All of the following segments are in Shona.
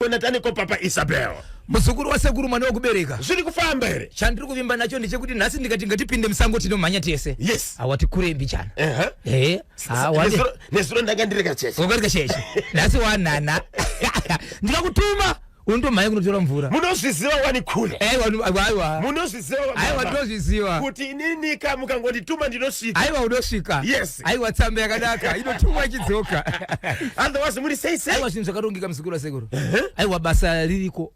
Nataniko Papa Isabel. Muzukuru wasekuru mwana wekubereka. Zviri kufamba here? Chandiri kuvimba nacho ndechekuti nhasi ndikati ngatipinde musango tinomhanya tese. Yes. Awati kure mbichana. Eh. Awati. Nezuro ndanga ndiri kacheche. Wanga uri kacheche. Nhasi wanana. Ndikakutuma unondomhanya kunotora mvura. Munozviziva wani kule. Aiwa aiwa. Munozviziva. Aiwa ndozviziva. Kuti inini ka mukangondituma ndinosvika. Aiwa unosvika. Yes. Aiwa tsamba yakanaka inotumwa ichidzoka. Otherwise muri sei sei? Aiwa zvinhu zvakarongeka muzukuru wasekuru. Aiwa basa ririko.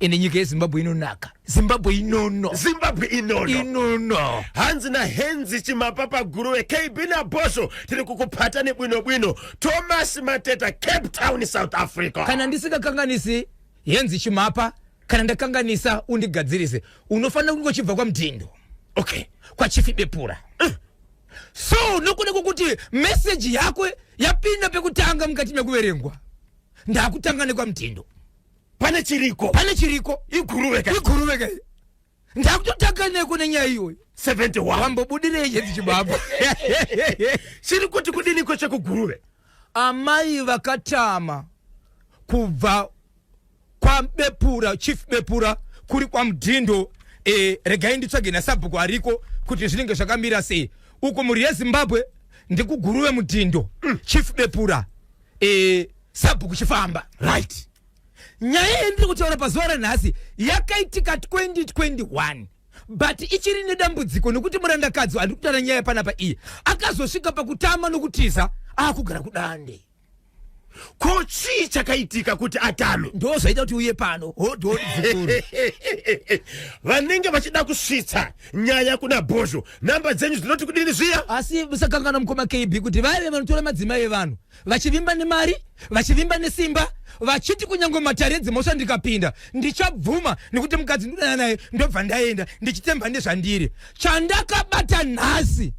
Ende nyika yeZimbabwe inonaka. Zimbabwe inono. Zimbabwe inono. Inono. Hanzi naHenzi Chimapapa Guruve KB naBhosvo tiri kukupata nebwino bwino. Thomas Mateta Cape Town South Africa. Kana ndisikakanganisi Henzi Chimapa kana ndakanganisa undigadzirise. Unofanira kunge uchibva kwaMudhindo. Okay. KwaChief Bepura. So nokuda kwokuti meseji yako yapinda pekutanga mukati mekuverengwa ndakutanga nekwamutindo. Pane chiriko. Pane chiriko. Iguruve ka. Iguruve ka. Ndakutotanga neko nenyaya iyoyo. 71. Wambobudirei chedzi chibaba. Chiri kuti kudiniko chekuguruve? Amai vakatama kubva kwabepura chief bepura kuri kwamudhindo e, regai nditsvage nasabhuku ariko kuti zvinenge zvakamira sei uko mhuri yezimbabwe ndikuguruve mudhindo chief bepura e, sabhuku chifamba right nyaya yendiri kutaura pazuva ranhasi yakaitika 2021 but ichiri nedambudziko nekuti murandakadzi andiri kutaura nyaya panapa iyi akazosvika pakutama nokutiza akugara kudande Ko chii chakaitika kuti atame? Ndo zvaita kuti uye pano. Hold on zvikuru. Vanenge vachida kusvitsa nyaya kuna Bhozho, namba dzenyu dzinoti kudini zviya? Asi musakanganwa mukoma KB kuti vaive vanotora madzimai evanhu vachivimba nemari, vachivimba nesimba, vachiti kunyange matare edzimhosva ndikapinda ndichabvuma nekuti mukadzi ndodana naye ndobva ndaenda ndichitemba nezvandiri. Chandakabata nhasi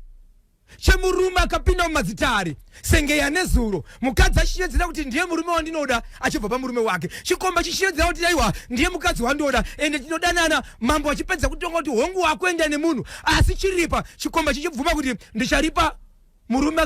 chemurume akapinda mumadzitare senge yanezuro mukadzi achishevedzera kuti ndiye murume wandinoda achibva pamurume wake chikomba chishevedzera kuti aiwa ndiye mukadzi wandoda ende tinodanana mambo achipedza kutonga kuti hongu wakuenda nemunhu asi chiripa chikomba chichibvuma kuti ndicharipa murume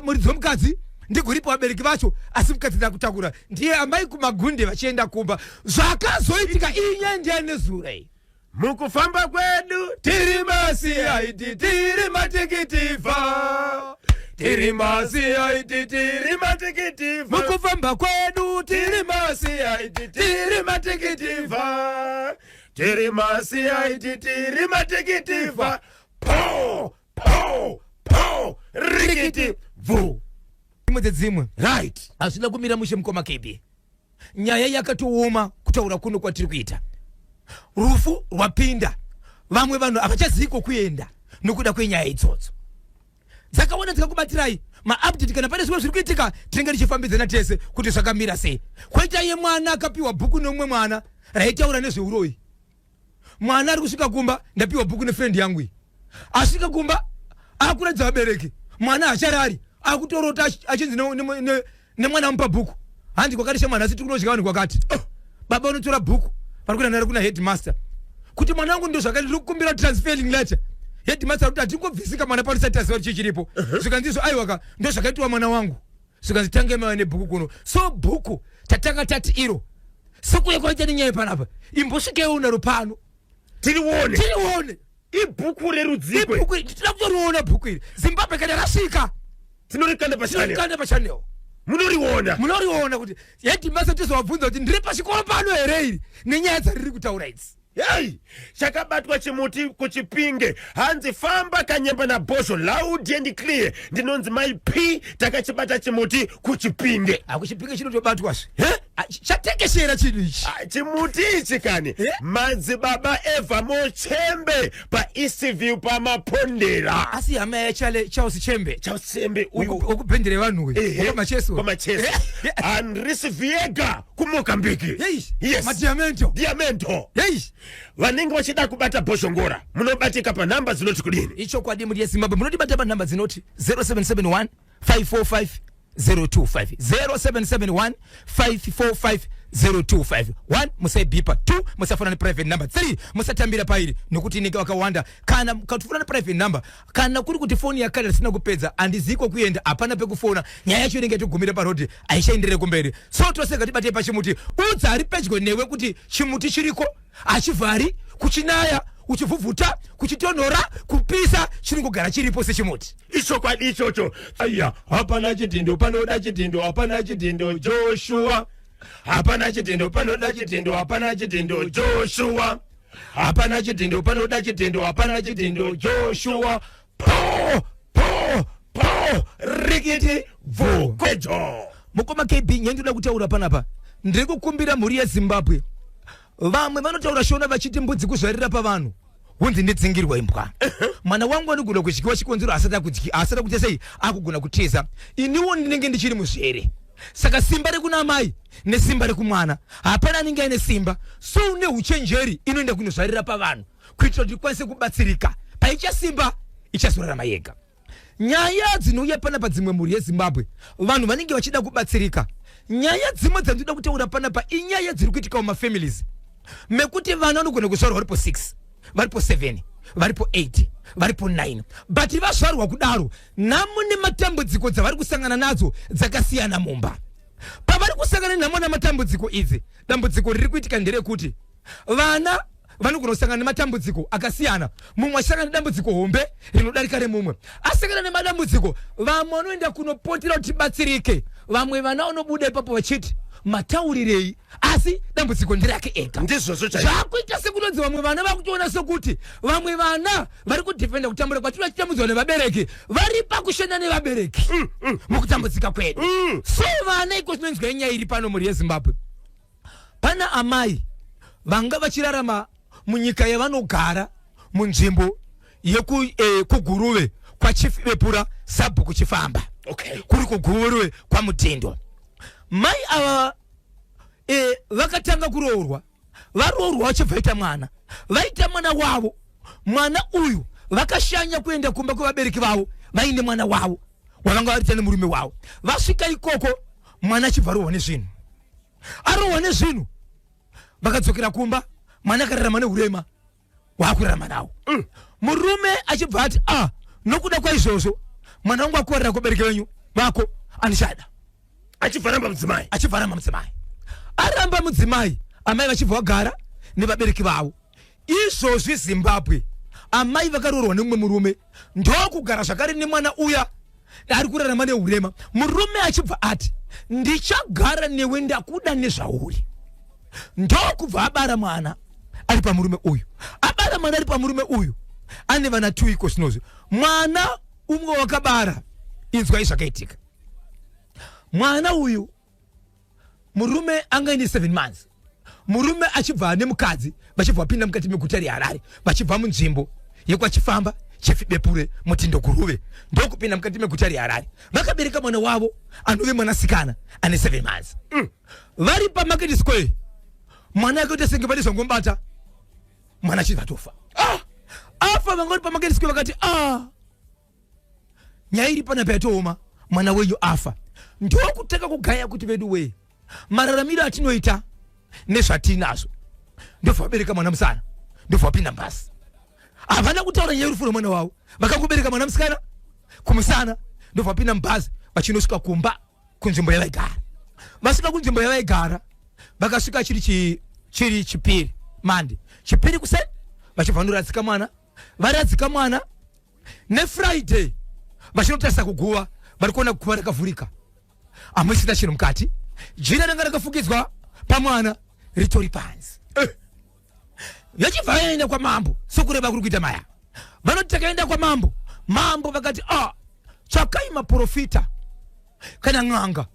muridzi wemukadzi ndigoripa vabereki vacho asi mukadzi ndakutakura ndiye amai kumagunde vachienda kumba zvakazoitika inyaya ndiyanezuro iyi Mukufamba kwedu tiri maCID tiri matikitivha tiri maCID tiri matikitivha mukufamba kwedu tiri maCID tiri matikitivha tiri maCID tiri matikitivha po po po rikiti bvu dzimwe dzedzimwe right hazvina kumira mushe mukoma KB Nyaya yakatooma kutaura kuno kwatiri kuita. Rufu rwapinda, vamwe vanhu havachazivi kwokuenda nokuda kwenyaya idzodzo. Dzakawanda dzikakubatirai maupdate kana pane zvimwe zviri kuitika tinenge tichifambidzana tese kuti zvakamira sei. Kwoita iye mwana akapiwa bhuku neumwe mwana raitaura nezveuroyi. Mwana ari kusvika kumba ndapiwa bhuku nefriend yangu iyi. Asvika kumba akuratidza vabereki mwana hacharari akutorota achinzi nemwana amupa bhuku hanzi kwakati shamwana asi tikunodya vanhu kwakati oh, baba unotora bhuku vari kuenda naro kuna headmaster kuti mwana wangu ndozvakati ndiri kukumbira transferring letter headmaster kuti hatingobvisika mwana pano sati taziva kuti chii chiripo zvikanzi izvo aiwaka ndozvakaitiwa mwana wangu zvikanzi tange maiva nebhuku kuno so bhuku tatanga tati iro sekuya kwaita nenyaya panapa imbosvikeiwo naro pano tirione tirione ibhuku rerudzikwe ibhuku iri tinoda kutoriona bhuku iri zimbabwe kana rasvika tinorikanda pachanel tinorikanda pachanel munoriona munoriona kuti headmaster tizovabvunza kuti ndiri pachikoro pano here iri nenyaya dzariri kutaura idzi Hey, chakabatwa chimuti kuchipinge hanzi famba kanyemba nabhozho loud and clear ndinonzi mai p takachibata chimuti kuchipinge akuchipinge chinotobatwazve Ah, chatekeshera chinhu ichi Ah, chimuti ichi kani Eh? madzibaba eva mochembe paeastview pamapondera asi hama yachale charles chembe Charles Chembe uyu wokubhendere vanhu uyu Ehe, wokamacheso kwamacheso andris viega kumozambique Hey, Yes. madiamento diamento Hey, vanenge vachida kubata bhozhongora munobatika panhamba dzinoti kudini ichokwadi mhuri yezimbabwe munotibata panhamba dzinoti 0771 545 025 0771 545 025. 1, musaibhipa. 2, musafona neprivate number. 3, musatambira pairi nokuti inenge vakawanda. Kana mukatofona neprivate number, kana kuri kuti foni yakare risina kupedza, handizii kwekuenda, hapana pekufona, nyaya yacho inenge yatogumira parodhi, haichaenderere kumberi. So tose ngatibatei pachimuti. Udza ari pedyo newe kuti chimuti chiriko, hachivhari, kuchinaya, uchivhuvhuta, kuchitonhora, kupisa, chinongogara chiripo sechimuti. Ichokwadi ichocho. Aya, hapana chidhindo panoda chidhindo, hapana chidhindo Joshua, hapana chidhindo panoda chidhindo, hapana chidhindo Joshua, hapana chidhindo panoda chidhindo, hapana chidhindo Joshua. Po po po, rikiti bvu kwejo. Mukoma KB, nyaya ndinoda kutaura panapa, ndiri kukumbira mhuri yeZimbabwe. Vamwe vanotaura Shona vachiti mbudzi kuzvarira pavanhu, hunzi ndidzingirwa imbwa. Mwana wangu anogona kudyiwa chikonzero asati akudyi, asati akuita sei, akugona kutiza. Iniwo ndinenge ndichiri muzvere, saka simba rekuna amai nesimba rekumwana hapana anenge aine simba. So une uchenjeri inoenda kunozvarira pavanhu kuitira kuti ikwanise kubatsirika. Paichasimba ichazorarama yega. Nyaya dzinouya panapa dzimwe, mhuri yeZimbabwe, vanhu vanenge vachida kubatsirika. Nyaya dzimwe dzandinoda kutaura panapa inyaya dziri kuitika mumafamilies mekuti vana vanogona kuzvarwa varipo 6, varipo 7, varipo 8, varipo 9, but vazvarwa kudaro, nhamo nematambudziko dzavari kusangana nadzo dzakasiyana mumba. Pavari kusangana nenhamo nematambudziko idzi, dambudziko riri kuitika nderekuti vana vanogona kusangana nematambudziko akasiyana. Mumwe achisangana nedambudziko hombe rinodarika remumwe. Asangana nemadambudziko, vamwe vanoenda kunopotera kuti tibatsirike. Vamwe vana vanobuda ipapo vachiti mataurirei, asi dambudziko nderake ega. Ndizvozvo chaizvo. Zvakuita sekunonzi vamwe vana vakutoona sekuti vamwe vana vari kudhifenda kutambura kwatiri vachitambudzwa nevabereki, vari pakushanda nevabereki mukutambudzika kwedu. So vana iko zvinonzwa inyaya iri pano, mhuri yeZimbabwe. Pana amai vanga vachirarama munyika yavanogara munzvimbo yekuGuruve kwaChief Bepura, Sabhuku Chifamba. Kuri kuGuruve kwaMutindo. Mai ava vakatanga kuroorwa. Varoorwa vachibva vaita mwana. Vaita mwana wavo, mwana uyu vakashanya kuenda kumba kwevabereki vavo vaine mwana wavo wavanga varita nemurume wavo. Vasvika ikoko, mwana achibva arohwa nezvinhu. Arohwa nezvinhu, vakadzokera kumba, mwana akararama neurema waakurarama nawo. Murume achibva ati, a nokuda kwaizvozvo mwana wangu akuwarira kubereki venyu vako, andichada. Achibva ramba mudzimai. Achibva aramba mudzimai. Aramba mudzimai, amai vachibva vagara nevabereki vavo. Izvozvi Zimbabwe, amai vakaroorwa nemumwe murume, ndokugara zvakare nemwana uya ari kurarama neurema. Murume achibva ati, ndichagara newe, ndakuda nezvauri. Ndokubva abara mwana ari pamurume uyu. Abara mwana ari pamurume uyu, ane vana 2 iko zvinozvi. Mwana umwe wakabara, inzwai zvakaitika. Mwana uyu, murume anga ine 7 months, murume achibva nemukadzi vachibva vapinda mukati meguta reHarare, vachibva munzvimbo yekwaChifamba, Chief Bepure, Mutindo, Guruve, ndokupinda mukati meguta reHarare. Vakabereka mwana wavo anove mwanasikana ane 7 months. Vari paMarket Square, mwana akaita senge pane zvangomubata, mwana achibva atofa. Afa, vanga vari paMarket Square vakati, ah, nyaya iri panapa yatooma, mwana wenyu afa. Ndokutanga kugaya kuti vedu wee, mararamiro atinoita nezvatinazvo. Ndobva vabereka mwana musana, ndobva vapinda mubhasi. Havana kutaura nyaya yerufu rwemwana wavo, vakangobereka mwana musikana kumusana, ndobva vapinda mubhazi vachinosvika kumba kunzvimbo yavaigara. Vasvika kunzvimbo yavaigara, vakasvika chiri chipiri mande, chipiri kuseni, vachibva vanoradzika mwana. Varadzika mwana neFriday, vachinotarisa kuguva, vari kuona guva rakavhurika, hamusina chinhu mukati. Jira ranga rakafukidzwa pamwana ritori panze. Vachibva vaenda kwamambo, sokureva kuri kuita maya. Vanoti takaenda kwamambo, mambo vakati, ah, tsvakai maprofita kana n'anga,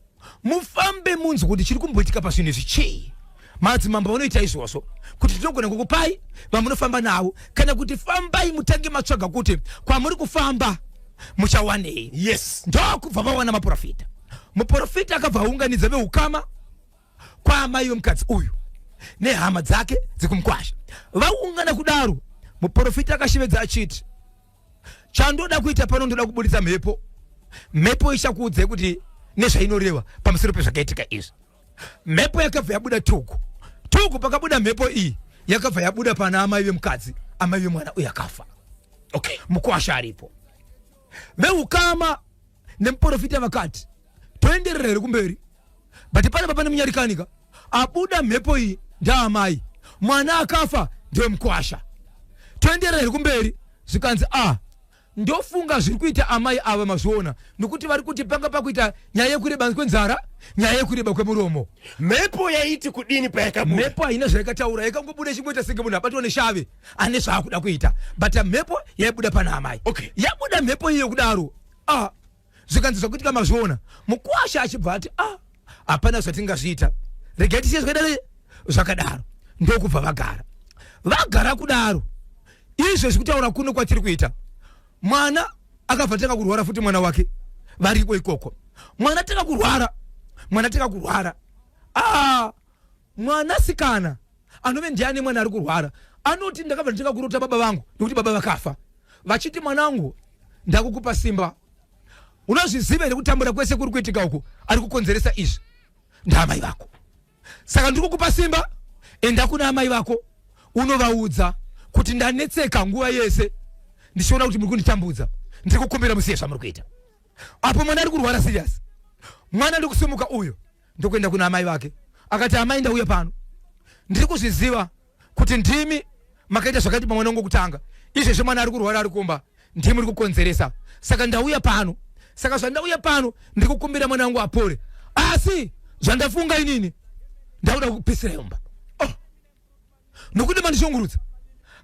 mufambe munzwe kuti chiri kumboitika pazvinhu izvi chii. Madzimambo vanoita izvozvo kuti tinogona kukupai vamunofamba navo, kana kuti fambai mutange matsvaga kuti kwamuri kufamba muchawanei. Ndokubva vawana maprofita. Muprofita akabva aunganidza veukama kwaamai vemukadzi uyu nehama dzake dzekumukwasha. Vaungana kudaro, muprofita akashevedza achiti, chandoda kuita pano, ndoda kubudisa mhepo. Mhepo ichakuudzai kuti nezvainoreva pamusoro pezvakaitika izvi. Mhepo yakabva yabuda tuku tuku. Pakabuda mhepo iyi yakabva yabuda pana amai vemukadzi, amai vemwana uyo akafa. Mukwasha aripo, veukama nemuprofita vakati toenderera here kumberi, but panapa pane munyarikanika abuda mhepo iyi ndaamai, mwana akafa ndewemukwasha, toenderera here kumberi? Zvikanzi a ndofunga zviri kuita amai ava mazviona, nokuti vari kuti panga pakuita nyaya yekureba kwenzara, nyaya yekureba kwemuromo. Mhepo yaiti kudini payakabuda? Mhepo haina zvayakataura, yakangobuda ichingoita senge munhu abatwa neshave ane zvaakuda kuita, but mhepo yaibuda pana amai. Yabuda mhepo iyo kudaro, ah, zvikanzi zvakuitika mazviona. Mukwasha achibva ati ah, hapana zvatingazviita, regai tisiye zvakadaro zvakadaro. Ndokubva vagara vagara kudaro. Izvezvi kutaura kuno kwatiri kuita, mwana akabva tanga kurwara futi, mwana wake variko ikoko. Mwana tanga kurwara, mwana tanga kurwara. Ah, mwanasikana anove ndiani mwana ari kurwara anoti ndakabva nditanga kurota baba vangu, nekuti baba vakafa vachiti, mwanangu, ndakukupa simba, unozviziva here kutambura kwese kuri kuitika uku ari kukonzeresa izvi ndaamai vako? Saka ndiri kukupa simba, enda kuna amai vako unovaudza kuti ndanetseka nguva yese ndichiona kuti muri kunditambudza, ndiri kukumbira musiye zvamuri kuita. Apo mwana ari kurwara serious, mwana ndikusimuka uyo ndokuenda kuna amai vake, akati, amai, ndauya pano, ndiri kuzviziva kuti ndimi makaita zvakati pamwana wangu kutanga. Izvezvi mwana ari kurwara ari kumba, ndimi muri kukonzeresa, saka ndauya pano. Saka zvandauya pano, ndiri kukumbira mwana wangu apore, asi zvandafunga inini, ndakuda kupisira imba, oh. Nokuti mandishungurudza.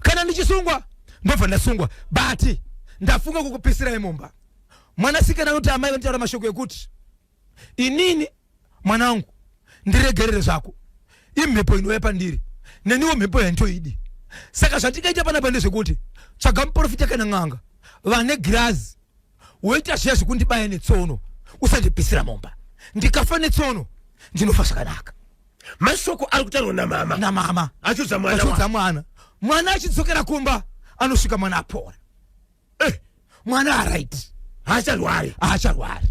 Kana ndichisungwa ndobva ndasungwa, but ndafunga kukupisirai mumba. Mwanasikana anoti amai vanotaura mashoko ekuti, inini mwanangu, ndiregerere zvako, imhepo inouya pandiri, neniwo mhepo yantoidi. Saka zvatikaita panapa ndezvekuti tsvaga muprofita kana n'anga vane girazi, woita zviya zvekundibaya netsono, usandipisira mumba. Ndikafa netsono ndinofa zvakanaka. Mashoko ari kutaurwa namama. Namama. Achiudza mwana. Achiudza mwana. Mwana achidzokera kumba anosvika mwana apora. Mwana aright. Haacharwari. Haacharwari.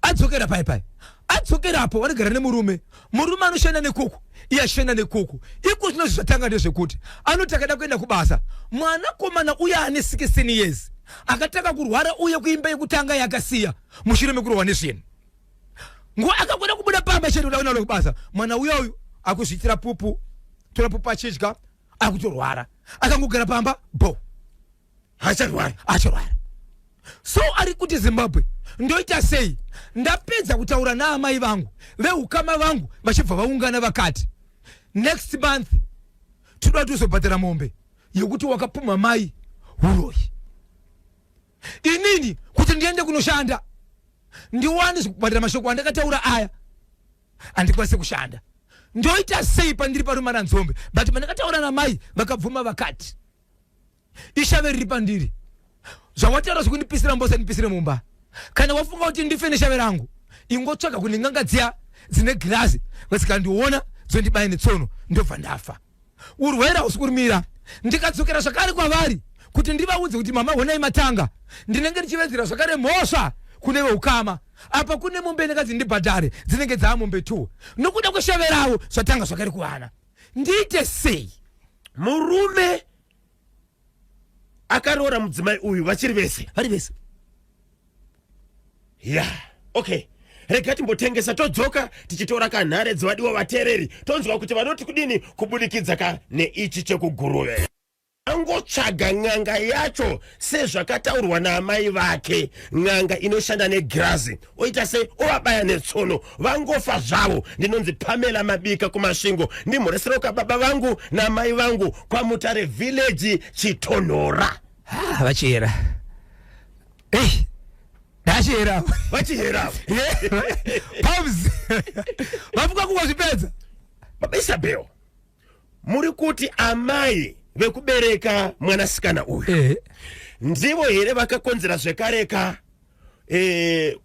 Adzokera pai pai adzokerapo vanogara nemurume. Murume anoshanda nekuku, iye achishanda nekuku iko. Zvino zvatanga ndezvekuti anoti akada kuenda kubasa, mwanakomana uye ane 16 years akatanga kurwara uye kuimba yekutanga yakasiya mushure mekurohwa nezvinhu, nguva akagona kubuda pamba chete kuda kuenda kubasa, mwana uya uyu akuzviitira pupu, tora pupu achidya, akutorwara. Akangogara pamba bo. Haacharwari. Acharwara. So ari kuti, Zimbabwe, ndoita sei? Ndapedza kutaura naamai vangu, veukama vangu vachibva vaungana vakati next month toda kuti uzobhadhara mombe yekuti wakapumha mai uroyi. Inini kuti ndiende kunoshanda ndiwane zvekubhadhara mashoko andakataura aya, handikwanisi kushanda. Ndoita sei pandiri paRumananzombe? But pandakataura namai vakabvuma, vakati ishave riri pandiri, zvawataura zvekundipisira mumba usandipisire mumba. Kana wafunga kuti ndife neshave rangu, ingotsvaga kune n'anga dziya dzine girazi, vasikandiona dzondibaya netsono, ndobva ndafa. Urwere hausi kurumira. Ndikadzokera zvakare kwavari kuti ndivaudze kuti mama, honai matanga, ndinenge ndichivedzera zvakare mhosva kune veukama. Apa kune mombe ndakadzi ndibhadhare, dzinenge dzaa mombe 2 nokuda kweshave ravo. Zvatanga zvakare kuvana, ndiite sei? Murume akaroora mudzimai uyu vachiri vese? Vari vese. Ya, okay, rega timbotengesa, todzoka tichitora kanhare dzevadiwa vateereri, tonzwa kuti vanoti kudini kubudikidza ka neichi chekuGuruve. Angotsvaga n'anga yacho sezvakataurwa naamai vake, n'anga inoshanda negirazi, oita sei, ovabaya netsono, vangofa zvavo. Ndinonzi Pamela Mabika kuMasvingo, ndimhoreseroka baba vangu namai vangu kwaMutare village, Chitonhora. Ah, vachiyera. Ei, ndachiyera. Vachiyera. Pams vafuka kungozvipedza. Baba Isabel, muri kuti amai vekubereka mwanasikana uyu ndivo here vakakonzera zvekareka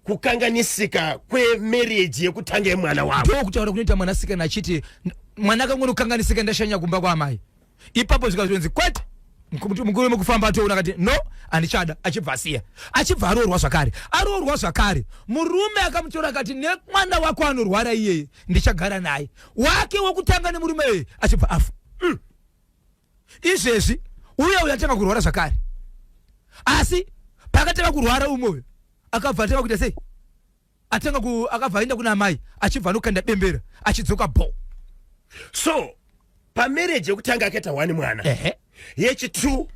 kukanganisika kwemarriage yekutanga yemwana wavo? Ndokutaura kunoita mwanasikana achiti mwana akangonokanganisika, ndashanya kumba kwaamai ipapo, zvikazonzi kwete. Mukuru mekufamba atoona akati no, handichada, achibva asiya, achibva aroorwa zvakare. Aroorwa zvakare, murume akamutora akati nemwana wako anorwara iyeye ndichagara naye. Wake wokutanga nemurume iyeye achibva afa. Izvezvi uye uyo atanga kurwara zvakare, asi pakatanga kurwara umwe uyo akabva atanga kuita sei, atanga ku akabva aenda kuna amai, achibva anokanda bembera, achidzoka bo. So pamarriage yekutanga akaita one mwana. Ehe. Yechi2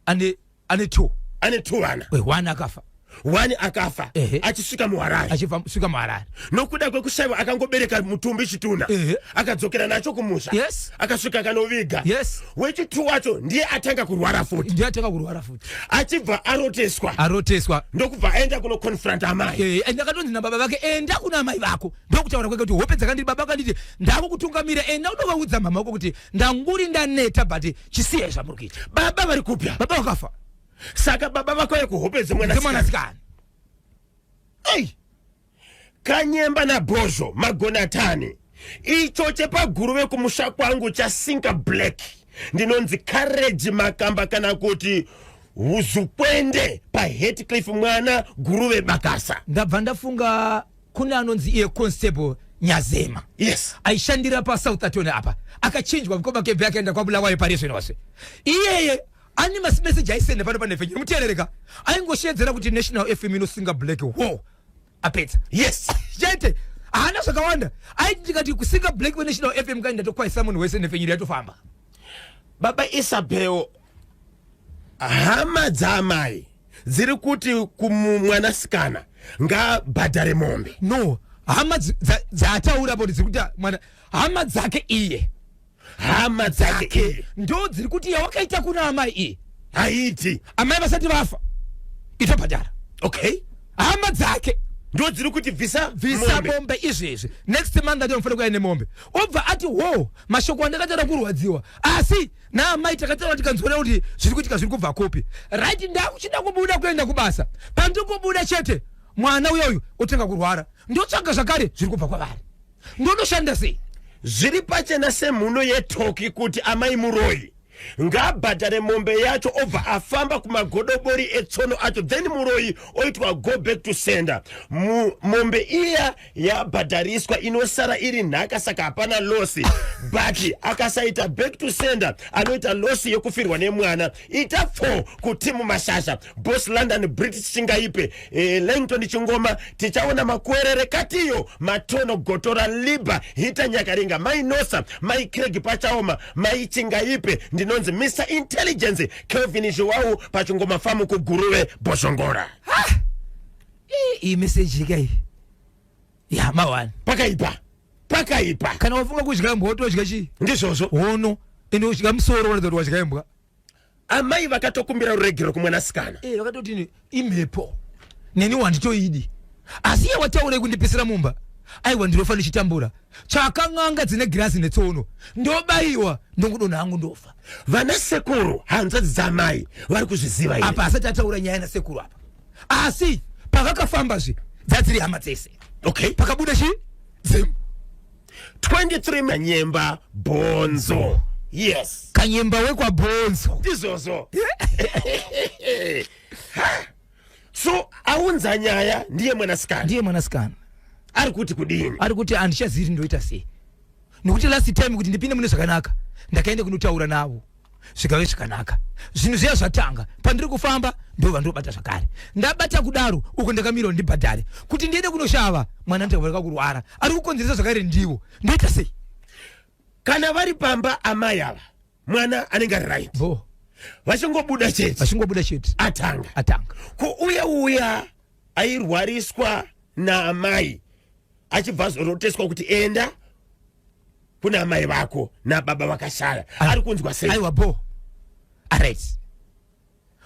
ane two. Ane two vana. One akafa. One akafa. Ehe. Achisvika muHarare. Achibva svika muHarare. Nokuda kwekushayiwa akangobereka mutumbi, chituna. Akadzokera nacho kumusha. Akasvika akanoviga. Wechi2 wacho ndiye atanga kurwara futi. Ndiye atanga kurwara futi. Achibva aroteswa. Aroteswa. Ndokubva aenda kunoconfront amai. And akatonzi nababa vake, enda kuna amai vako. Ndokutaura kwake kuti hope dzakanditi baba vakanditi ndakukutungamira, enda unovaudza mama vako kuti ndanguri ndaneta, but chisiyai zvamuri kuita. Baba vari kupya? Baba vakafa. Saka baba vakauya kuhope dzemwanasikana. Dzemwanasikana. Ei, Kanyemba naBhozho Magonatani, icho chepaGuruve kumusha kwangu chasinka black. Ndinonzi Courage Makamba kana kuti Huzukwende paHatcliffe, mwana Guruve Bakasa. Ndabva ndafunga kune anonzi iye Constable Nyazema. Aishandira paSouth Atone apa, akachinjwa mukoma kebhe, akaenda kwaBulawayo. Pari zvinozvi iyeye ane masimeseji aisenda pano panhefenyuro, muteerereka, aingoshedzera kuti National FM inosinga black wo, apedza. Chete, haana zvakawanda. Aiti tikati kusinga black weNational FM kaenda, tokwaisa munhu wese, nhefenyuro yatofamba. Baba Isabel, hama dzaamai dziri kuti kumwanasikana ngaabhadhare mombe. No, hama dzaataura po dziri kuti mwana, hama dzake iye. Hama dzake iye. Ndo dziri kuti yawakaita kuna amai iyi haiti. Amai vasati vafa, itobhadhara. Hama dzake. Ndo dziri kuti bvisa. Bvisa. Mombe. Mombe izvezvi next month ati anofanira kuya nemombe. Obva ati wo mashoko andakataura kurwadziwa, asi naamai takataura tikanzwona kuti zviri kuitika zviri kubva kupi. Right, ndakuchida kubuda kuenda kubasa, pandikubuda chete mwana uyoyu otanga kurwara, ndotsvaga zvakare zviri kubva kwavari, ndonoshanda sei? Zviri pachena semhuno yetoki kuti amai muroyi. Ngaabhadhare mombe yacho, obva afamba kumagodobori etsono acho, then muroyi oitwa go back to sender. Mombe iya yabhadhariswa inosara iri nhaka, saka hapana loss, but akasaita back to sender anoita loss yekufirwa nemwana. Ita 4 kutimu Mashasha, Boss London British Chingaipe, Langton Chingoma, tichaona makwerere katiyo matono gotora liba hita nyakaringa mai Nosa, mai Craig pachaoma, mai Chingaipe. Ndinonzi Mr Intelligence Kelvin Zhuwau paChingoma famu kuGuruve Bhozhongora. Iyi meseji kai ya mawani. Pakaipa, pakaipa. Kana wafunga kudya imbwa, wotodya chii? Ndizvozvo. Hono ende udya musoro, unoratidza kuti wadya imbwa. Amai vakatokumbira ruregero kumwanasikana. Vakatoti imhepo, neni wanditoidi, asi iye wataurei kundipisira mumba? Aiwa, ndinofa ndichitambura. Tsvaka n'anga dzine girazi netsono, ndobayiwa, ndongodonha hangu, ndofa. Vana sekuru, hanzvadzi dzamai vari kuzviziva here? Apa asati ataura nyaya nasekuru apa, asi pavakafambazve dzadziri hama dzese. Pakabuda chi dzemu. 23 Manyemba Bhonzo, yes. Kanyemba wekwaBhonzo. Ndizvozvo. Ha! So aunza nyaya ndiye mwanasikana. Ndiye mwanasikana. Ari kuti kudini? Ari kuti handichazivi ndoita sei, nekuti last time kuti ndipinde mune zvakanaka ndakaenda kunotaura navo, zvikave zvakanaka. Zvinhu zviya zvatanga pandiri kufamba, ndo vandobata zvakare. Ndabata kudaro uko ndakamira ndibhadhare kuti ndiende kunoshava mwana, ndikavareka kurwara, ari kukonzeresa zvakare ndiwo. Ndoita sei? Kana vari pamba amai ava, mwana anenge ari right. Bo. Vachingobuda chete. Vachingobuda chete. Atanga. Atanga. Ko uya uya airwariswa naamai, achibva azoroteswa kuti enda kuna amai vako nababa vakashaya, ari kunzwa sei? Aiwa, bo alright.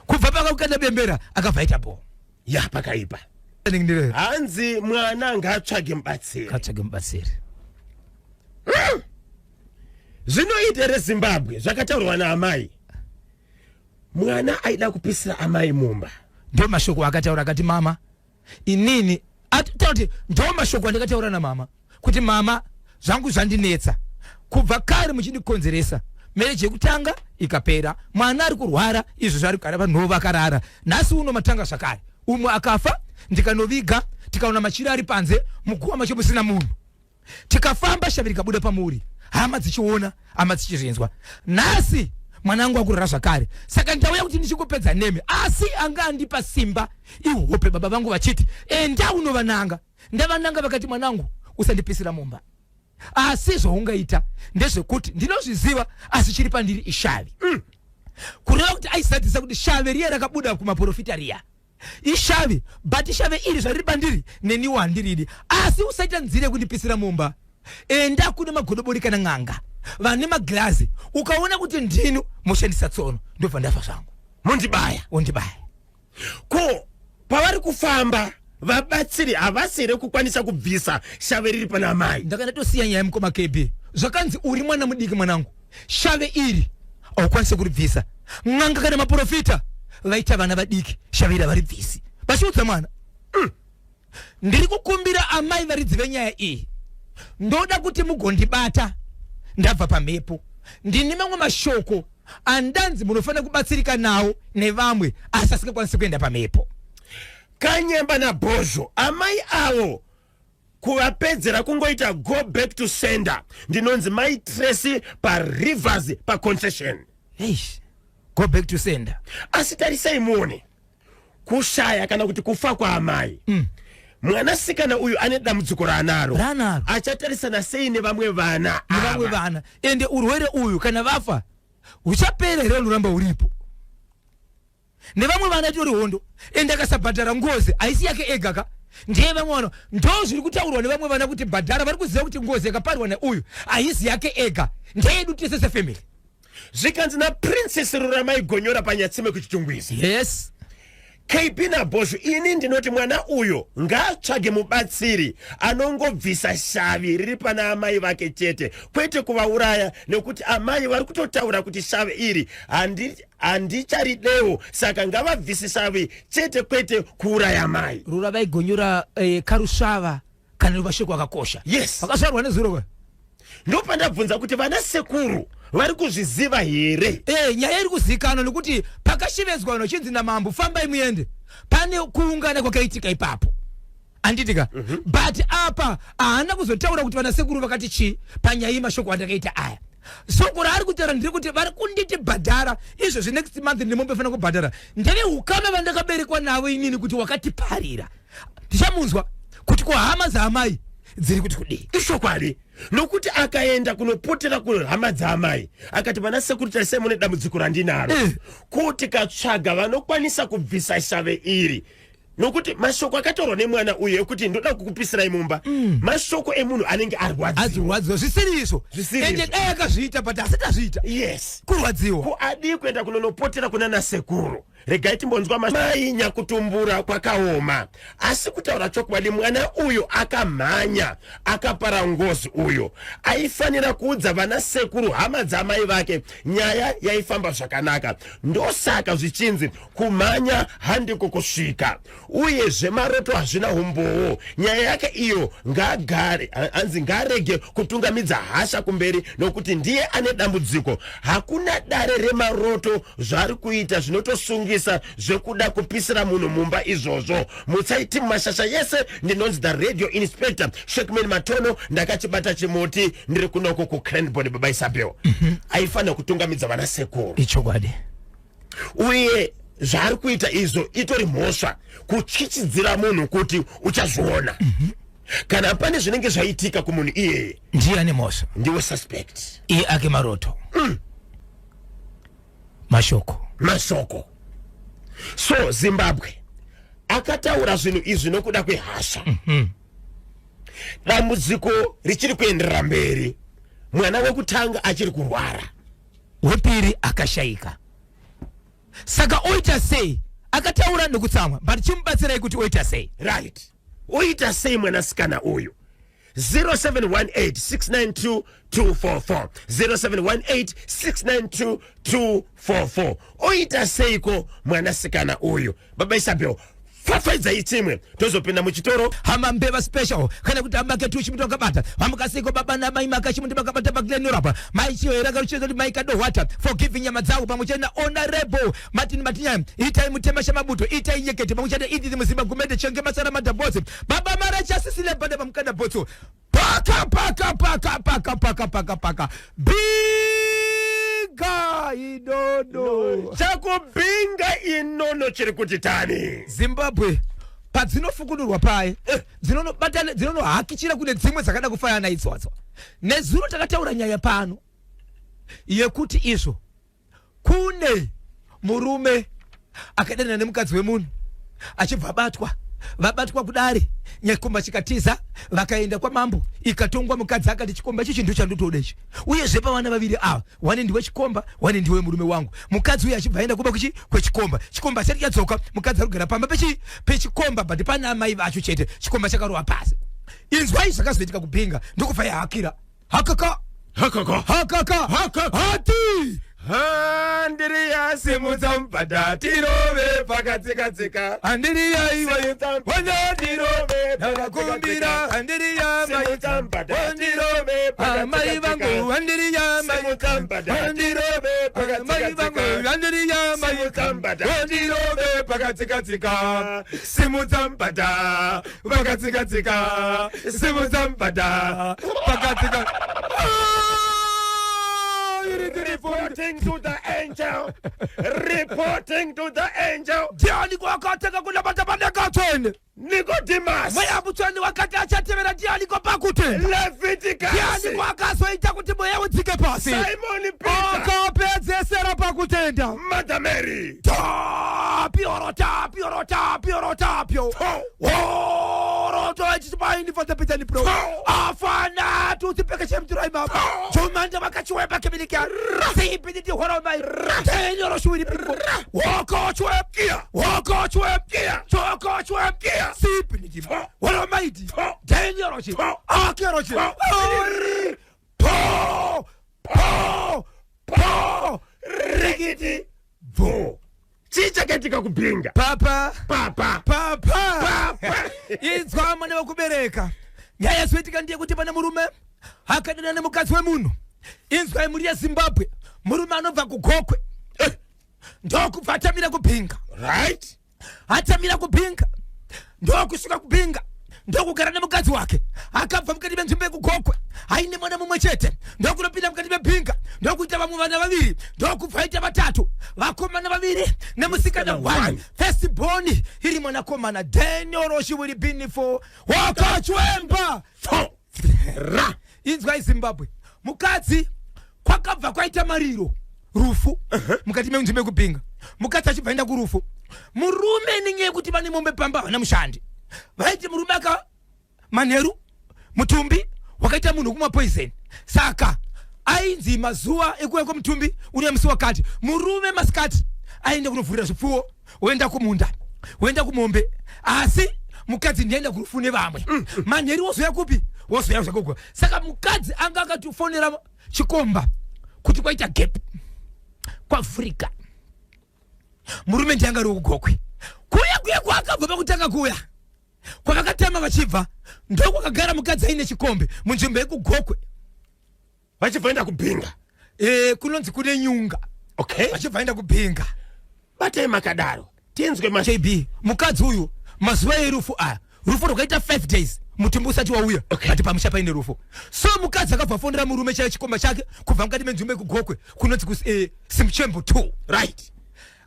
Kubva pakakukanda bembera akabva aita bo. Ya, pakaipa. Hanzi mwana ngaatsvage mubatsiri. Katsvage mubatsiri. Zvinoita reZimbabwe zvakataurwa naamai, mwana aida kupisira amai mumba. Ndo mashoko akataura, akati mama inini ataura kuti ndo mashoko andakataura namama kuti mama, zvangu zvandinetsa kubva kare muchindikonzeresa. Marriage yekutanga ikapera, mwana ari kurwara, izvo zvari kugara vanhu vakarara. Nhasi uno matanga zvakare, umwe akafa, ndikanoviga, tikaona machira ari panze, muguva macho musina munhu. Tikafamba, shavi rikabuda pamuri, hama dzichiona, hama dzichizvinzwa. Nhasi mwana wangu akurara zvakare, saka ndauya kuti ndichingopedza nemi, asi anga andipa simba ihope baba vangu vachiti enda unovananga. Ndavananga, vakati, "Mwanangu, usandipisira mumba, asi zvaungaita ndezvekuti ndinozviziva, asi chiri pandiri ishavi." Kureva kuti aisadzisa kuti shave riya rakabuda kumaprofita riya ishavi, but shave iri zvariri pandiri neniwo handiridi, asi usaita nzira yekundipisira mumba. Enda kune magodobori kana n'anga vane magirazi, ukaona kuti ndini, moshandisa tsono, ndobva ndafa zvangu. Mundibaya. Undibaya. Ko pavari kufamba, vabatsiri havasi here kukwanisa kubvisa shave riri pana amai? Ndaka ndatosiya nyaya, mukoma KB. Zvakanzi, "Uri mwana mudiki, mwanangu, shave iri haukwanisi kuribvisa. N'anga kana maprofita vaita vana vadiki, shave iri havaribvisi." Vachiudza mwana. Ndiri kukumbira amai varidzi venyaya iyi, ndoda kuti mugondibata ndabva pamhepo. Ndine mamwe mashoko andanzi munofanira kubatsirika nawo nevamwe, asi asingakwanisi kuenda pamhepo. Kanyemba nabhozho, amai avo kuvapedzera kungoita go back to sender. Ndinonzi Mai Tracy paRivers paConcession. Eish, go back to sender. Asi tarisai muone kushaya kana kuti kufa kwaamai. Mwanasikana uyu ane dambudziko raanaro. Raanaro. Achatarisana sei nevamwe vana? Nevamwe ava? Vana. Ende urwere uyu kana vafa huchapera here? Unoramba uripo nevamwe vana, itori hondo. Ende akasabhadhara ngozi, haisi yake ega ka, ndeye vamwe vana. Ndo zviri kutaurwa nevamwe vana kuti bhadhara. Vari kuziva kuti ngozi yakaparwa neuyu haisi yake ega, ndeyedu tese sefamily. Zvikanzi naPrincess Ruramai Gonyora paNyatsime kuChitungwiza. Yes. KB naBhosvo, ini ndinoti mwana uyo ngaatsvage mubatsiri anongobvisa shavi riri pana amai vake chete, kwete kuvauraya, nekuti amai vari kutotaura kuti shavi iri handicharidewo, saka ngavabvise shavi chete, kwete kuuraya mai. Ruravai Gonyora, karusvava kana mashoko akakosha. Yes. Vakazvarwa nezuro ka. Ndopandabvunza kuti vana sekuru vari kuzviziva here? Nyaya iri kuzikanwa nekuti pakashevedzwa vanhu vachinzi namambo, "Fambai muende," pane kuungana kwakaitika ipapo, handiti ka? But apa haana kuzotaura kuti vana sekuru vakati chii panyaya yemashoko andakaita aya. Soko raari kutaura ndiri kuti vari kunditi bhadhara izvozvi, next month ndimombefanira kubhadhara. Ndeve ukama vandakaberekwa navo inini kuti wakatiparira. Tichamunzwa kuti kuhama dzaamai dziri kuti kudii. Ishokwadi, nokuti akaenda kunopotera kuhama dzaamai akati, "Vana sekuru, tarisai, mune dambudziko randinaro," kuti katsvaga vanokwanisa kubvisa shave iri, nokuti mashoko akatorwa nemwana uyu ekuti ndoda kukupisirai mumba, mashoko emunhu anenge arwadziwa. Adzirwadziwa zvisiri izvo. Zvisiri Ende izvo. dai akazviita, but asati azviita. Kurwadziwa. Ko adii kuenda kunonopotera kuna nasekuru? Regai timbonzwa mai nyakutumbura kwakaoma, asi kutaura chokwadi, mwana uyu akamhanya akapara ngozi uyo. Aifanira kuudza vana sekuru, hama dzamai vake, nyaya yaifamba zvakanaka. Ndosaka zvichinzi kumhanya handiko kusvika. Uyezve maroto hazvina umbowo. Nyaya yake iyo ngaagare, hanzi ngaarege kutungamidza hasha kumberi, nokuti ndiye ane dambudziko. Hakuna dare remaroto. Zvaari kuita zvinotosungisa, zvekuda kupisira munhu mumba izvozvo. Mutsai timu mashasha yese. Ndinonzi the radio inspector Shekman Matono, ndakachibata chimuti, ndiri kunoko kuCranborne. Baba Isabel aifanira kutungamidza vana sekuru. Ichokwadi. Uye zvaari kuita izvo itori mhosva, kutyityidzira munhu kuti uchazviona. Kana pane zvinenge zvaitika kumunhu iyeye, ndiye ane mhosva. Ndiwe suspect. Iye ake maroto, mashoko. Mashoko. So Zimbabwe, akataura zvinhu izvi nokuda kwehasha. Dambudziko richiri kuenderera mberi, mwana wekutanga achiri kurwara, wepiri akashayika, saka oita sei? Akataura nokutsamwa, but chimubatsirai kuti oita sei. Right, oita sei mwanasikana uyu? 0718692244, 0718692244. Oita seiko mwanasikana uyu, baba Isabel? Fafaidzai chimwe tozopinda muchitoro. Hama Mbeva special kana kuti hama ketu chimuti wakabata vamukasiko baba namai makachimuti makabata pakilenorapa mai chiyoera karuchizo kuti mai kadohwata forgiving nyama dzavo pamwe chete na honorable Martin Matinyaya itai mutema shamabuto itai nyekete pamwe chete Edith Muzimba Gumede Chenge Masara Madhabotsi baba mara chasisile bada pamukanda botso paka paka paka paka paka paka paka binga idodo Chakubinga inono chiri kuti tani. Zimbabwe padzinofukunurwa paye eh, dzinonobatana dzinonohakichira kune dzimwe dzakada kufanana idzodzo. Nezuro takataura nyaya pano yekuti izvo kune murume akadanana nemukadzi wemunhu achibva abatwa vabatwa kudare nyachikomba chikatiza vakaenda kwamambo ikatongwa mukadzi akati chikomba ichi chinhu chandotoda ichi uyezve pavana vaviri ava wane ndiwe chikomba wane ndiwe murume wangu mukadzi uye achibva aenda kumba kuchi kwechikomba chikomba chati chadzoka mukadzi ari kugara pamba pechi pechikomba but pane amai vacho chete chikomba chakarova pasi inzwai zvakazoitika kubhinga ndokubva yahakira hakaka Hakaka. hakaka Hakaka. hati Andiriya simudza mubhadha tirove pakatsika-tsika. andiriya iwe Simudza mubhadha tirove ndakakumbira pakatsika-tsika. andiriya mai Simudza mubhadha tirove amai vangu pakatsika-tsika. andiriya mai Simudza mubhadha tirove amai vangu pakatsika-tsika. andiriya mai Simudza mubhadha tirove pakatsika-tsika. Simudza mubhadha pakatsika-tsika. Simudza mubhadha pakatsika Ah, iri tiri po- Reporting to the angel. Reporting to the angel. ndiani kwakatanga kunamata padakatsvene Nicodemus. mweya mutsvene wakati achatevera ndianiko pakutenda Leviticus. ndiani kwakazoita kuti mweya udzike pasi Simon Peter. akapedzesera pakutenda Mother Mary. tapio tapio tapio tapio oroto echichipaini fotepitani pro afana tutipeke chemturai mapa chumanda vakachiweba kemilikia sipiniti horomai tenyoro shuwiri piko wokochwe wokochwe chokochwe sipiniti horomaiti tenyoro chi akero chi ori po po po Rikiti. Bvo. Chii chakaitika kubhinga? papa Papa. papa Papa. inzwa mwana wekubereka nyaya yazoitika ndiye kuti pane murume akadana nemukadzi wemunhu inzwa imhuri yeZimbabwe murume anobva kuGokwe ndokubva atamira kubhinga Right? atamira kubhinga ndokusvika kubhinga ndokugara nemukadzi wake akabva mukati menzvimbo yekuGokwe aine mwana mumwe chete ndokunopinda mukati mebhinga ndokuita vamwe vana vaviri ndokubva aita vatatu vakomana vaviri nemusikana one first born iri mwanakomana Daniel Roshiwiri Binifo wakachwemba Four. Ra. Inzwai Zimbabwe, mukadzi kwakabva kwaita mariro rufu mukati menzvimbo yekubhinga mukadzi achibva enda kurufu murume nenyaya yekuti vane mombe pamba havana mushandi vaiti murume aka manheru mutumbi wakaita munhu wekumwa poison saka ainzi mazuva ekuuya kwemutumbi une musi wakati murume masikati aenda kunovhurira zvipfuwo woenda kumunda woenda kumombe asi mukadzi ndienda kurufu nevamwe manheru wozoya kupi wozoya zvakogwa saka mukadzi anga akatofonera chikomba kuti kwaita gap kwavhurika murume ndianga ari wekugokwe kuya kuya kwaakabva pakutanga kuya kwavakatama vachibva ndokwakagara mukadzi aine chikombe munzvimbo yekugokwe Vachibva enda kubhinga. E, kunonzi kune nyunga Okay. vachibva enda kubhinga Batai makadaro. Tinzwe ma JB mukadzi uyu mazuva erufu aya rufu rwakaita 5 days mutumbi usati wauya Okay. but pamusha paine rufu so mukadzi akabva afonera murume chaiye chikomba chake kubva mukati menzvimbo yekugokwe kunonzi Simuchembo 2 Right.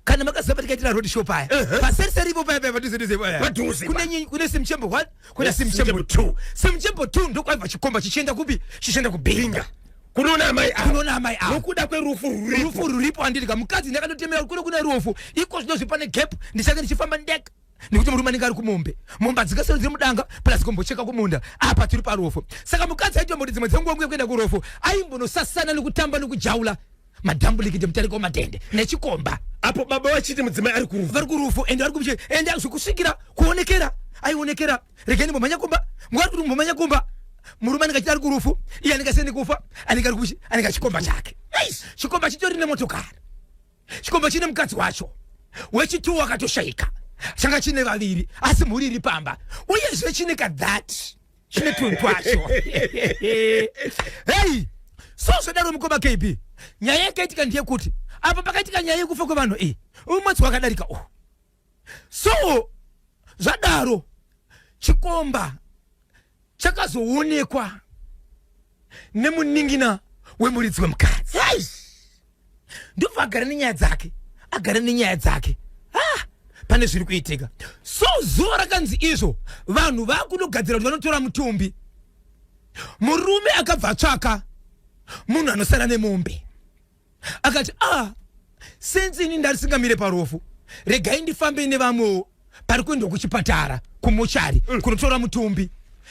Kana makaziva patikaitira road show paya paseriseri ipo paya paya padhuze dhuze paya Padhuze kune pa. kune Simuchembo 1 kuna Simuchembo Simuchembo 2 Simuchembo 2 ndokwaibva chikomba chichienda kupi chichienda kubhinga Kunoona amai ava. Kunoona amai ava. Nokuda kwerufu ruripo. Rufu ruripo handiti mukadzi ndakatotemera kune kune rufu iko zvinozvi pane gap ndichange ndichifamba ndega nekuti murume anenge ari kumombe mombe hadzingasero dziri mudanga plus kumbocheka kumunda apa tiri parufu saka mukadzi aitomboti dzimwe dzenguva nguye kuenda kurufu aimbonosasana nekutamba nekujaula madhambulikiti mutariko wematende nechikomba Apo baba vachiti mudzimai ari kurufu. Vari kurufu ende vari kuche ende zvekusvikira kuonekera aionekera regeni mbomhanya kumba nguva ari kuti mbomhanya kumba murume anenge achiti ari kurufu iye anenge asiyeni kufa anenge ari kuchi anenge achikomba chake chikomba chitori nemotokari chikomba chine mukadzi wacho wechituwo akatoshaika. Changa chine vaviri, asi mhuri iri pamba, uyezve chine kathat, chine tunhu twacho. Hei, so zvodaro, mukoma KB, nyaya yakaitika ndeyekuti apa pakaitika nyaya yekufa kwevanhu iyi umwedzi wakadarika uhu. So zvadaro, chikomba chakazoonekwa nemuningina wemuridzi wemukadzi. Ndobva agara nenyaya dzake, agara nenyaya dzake. Ah, pane zviri kuitika. So zuva rakanzi izvo vanhu vakunogadzira kuti vanotora mutumbi, murume akabva atsvaka munhu anosara nemombe, akati, "Ah, since ini ndarisingamire parufu, regai ndifambe nevamwewo pari kuendwa kuchipatara, kumochari, kunotora mutumbi,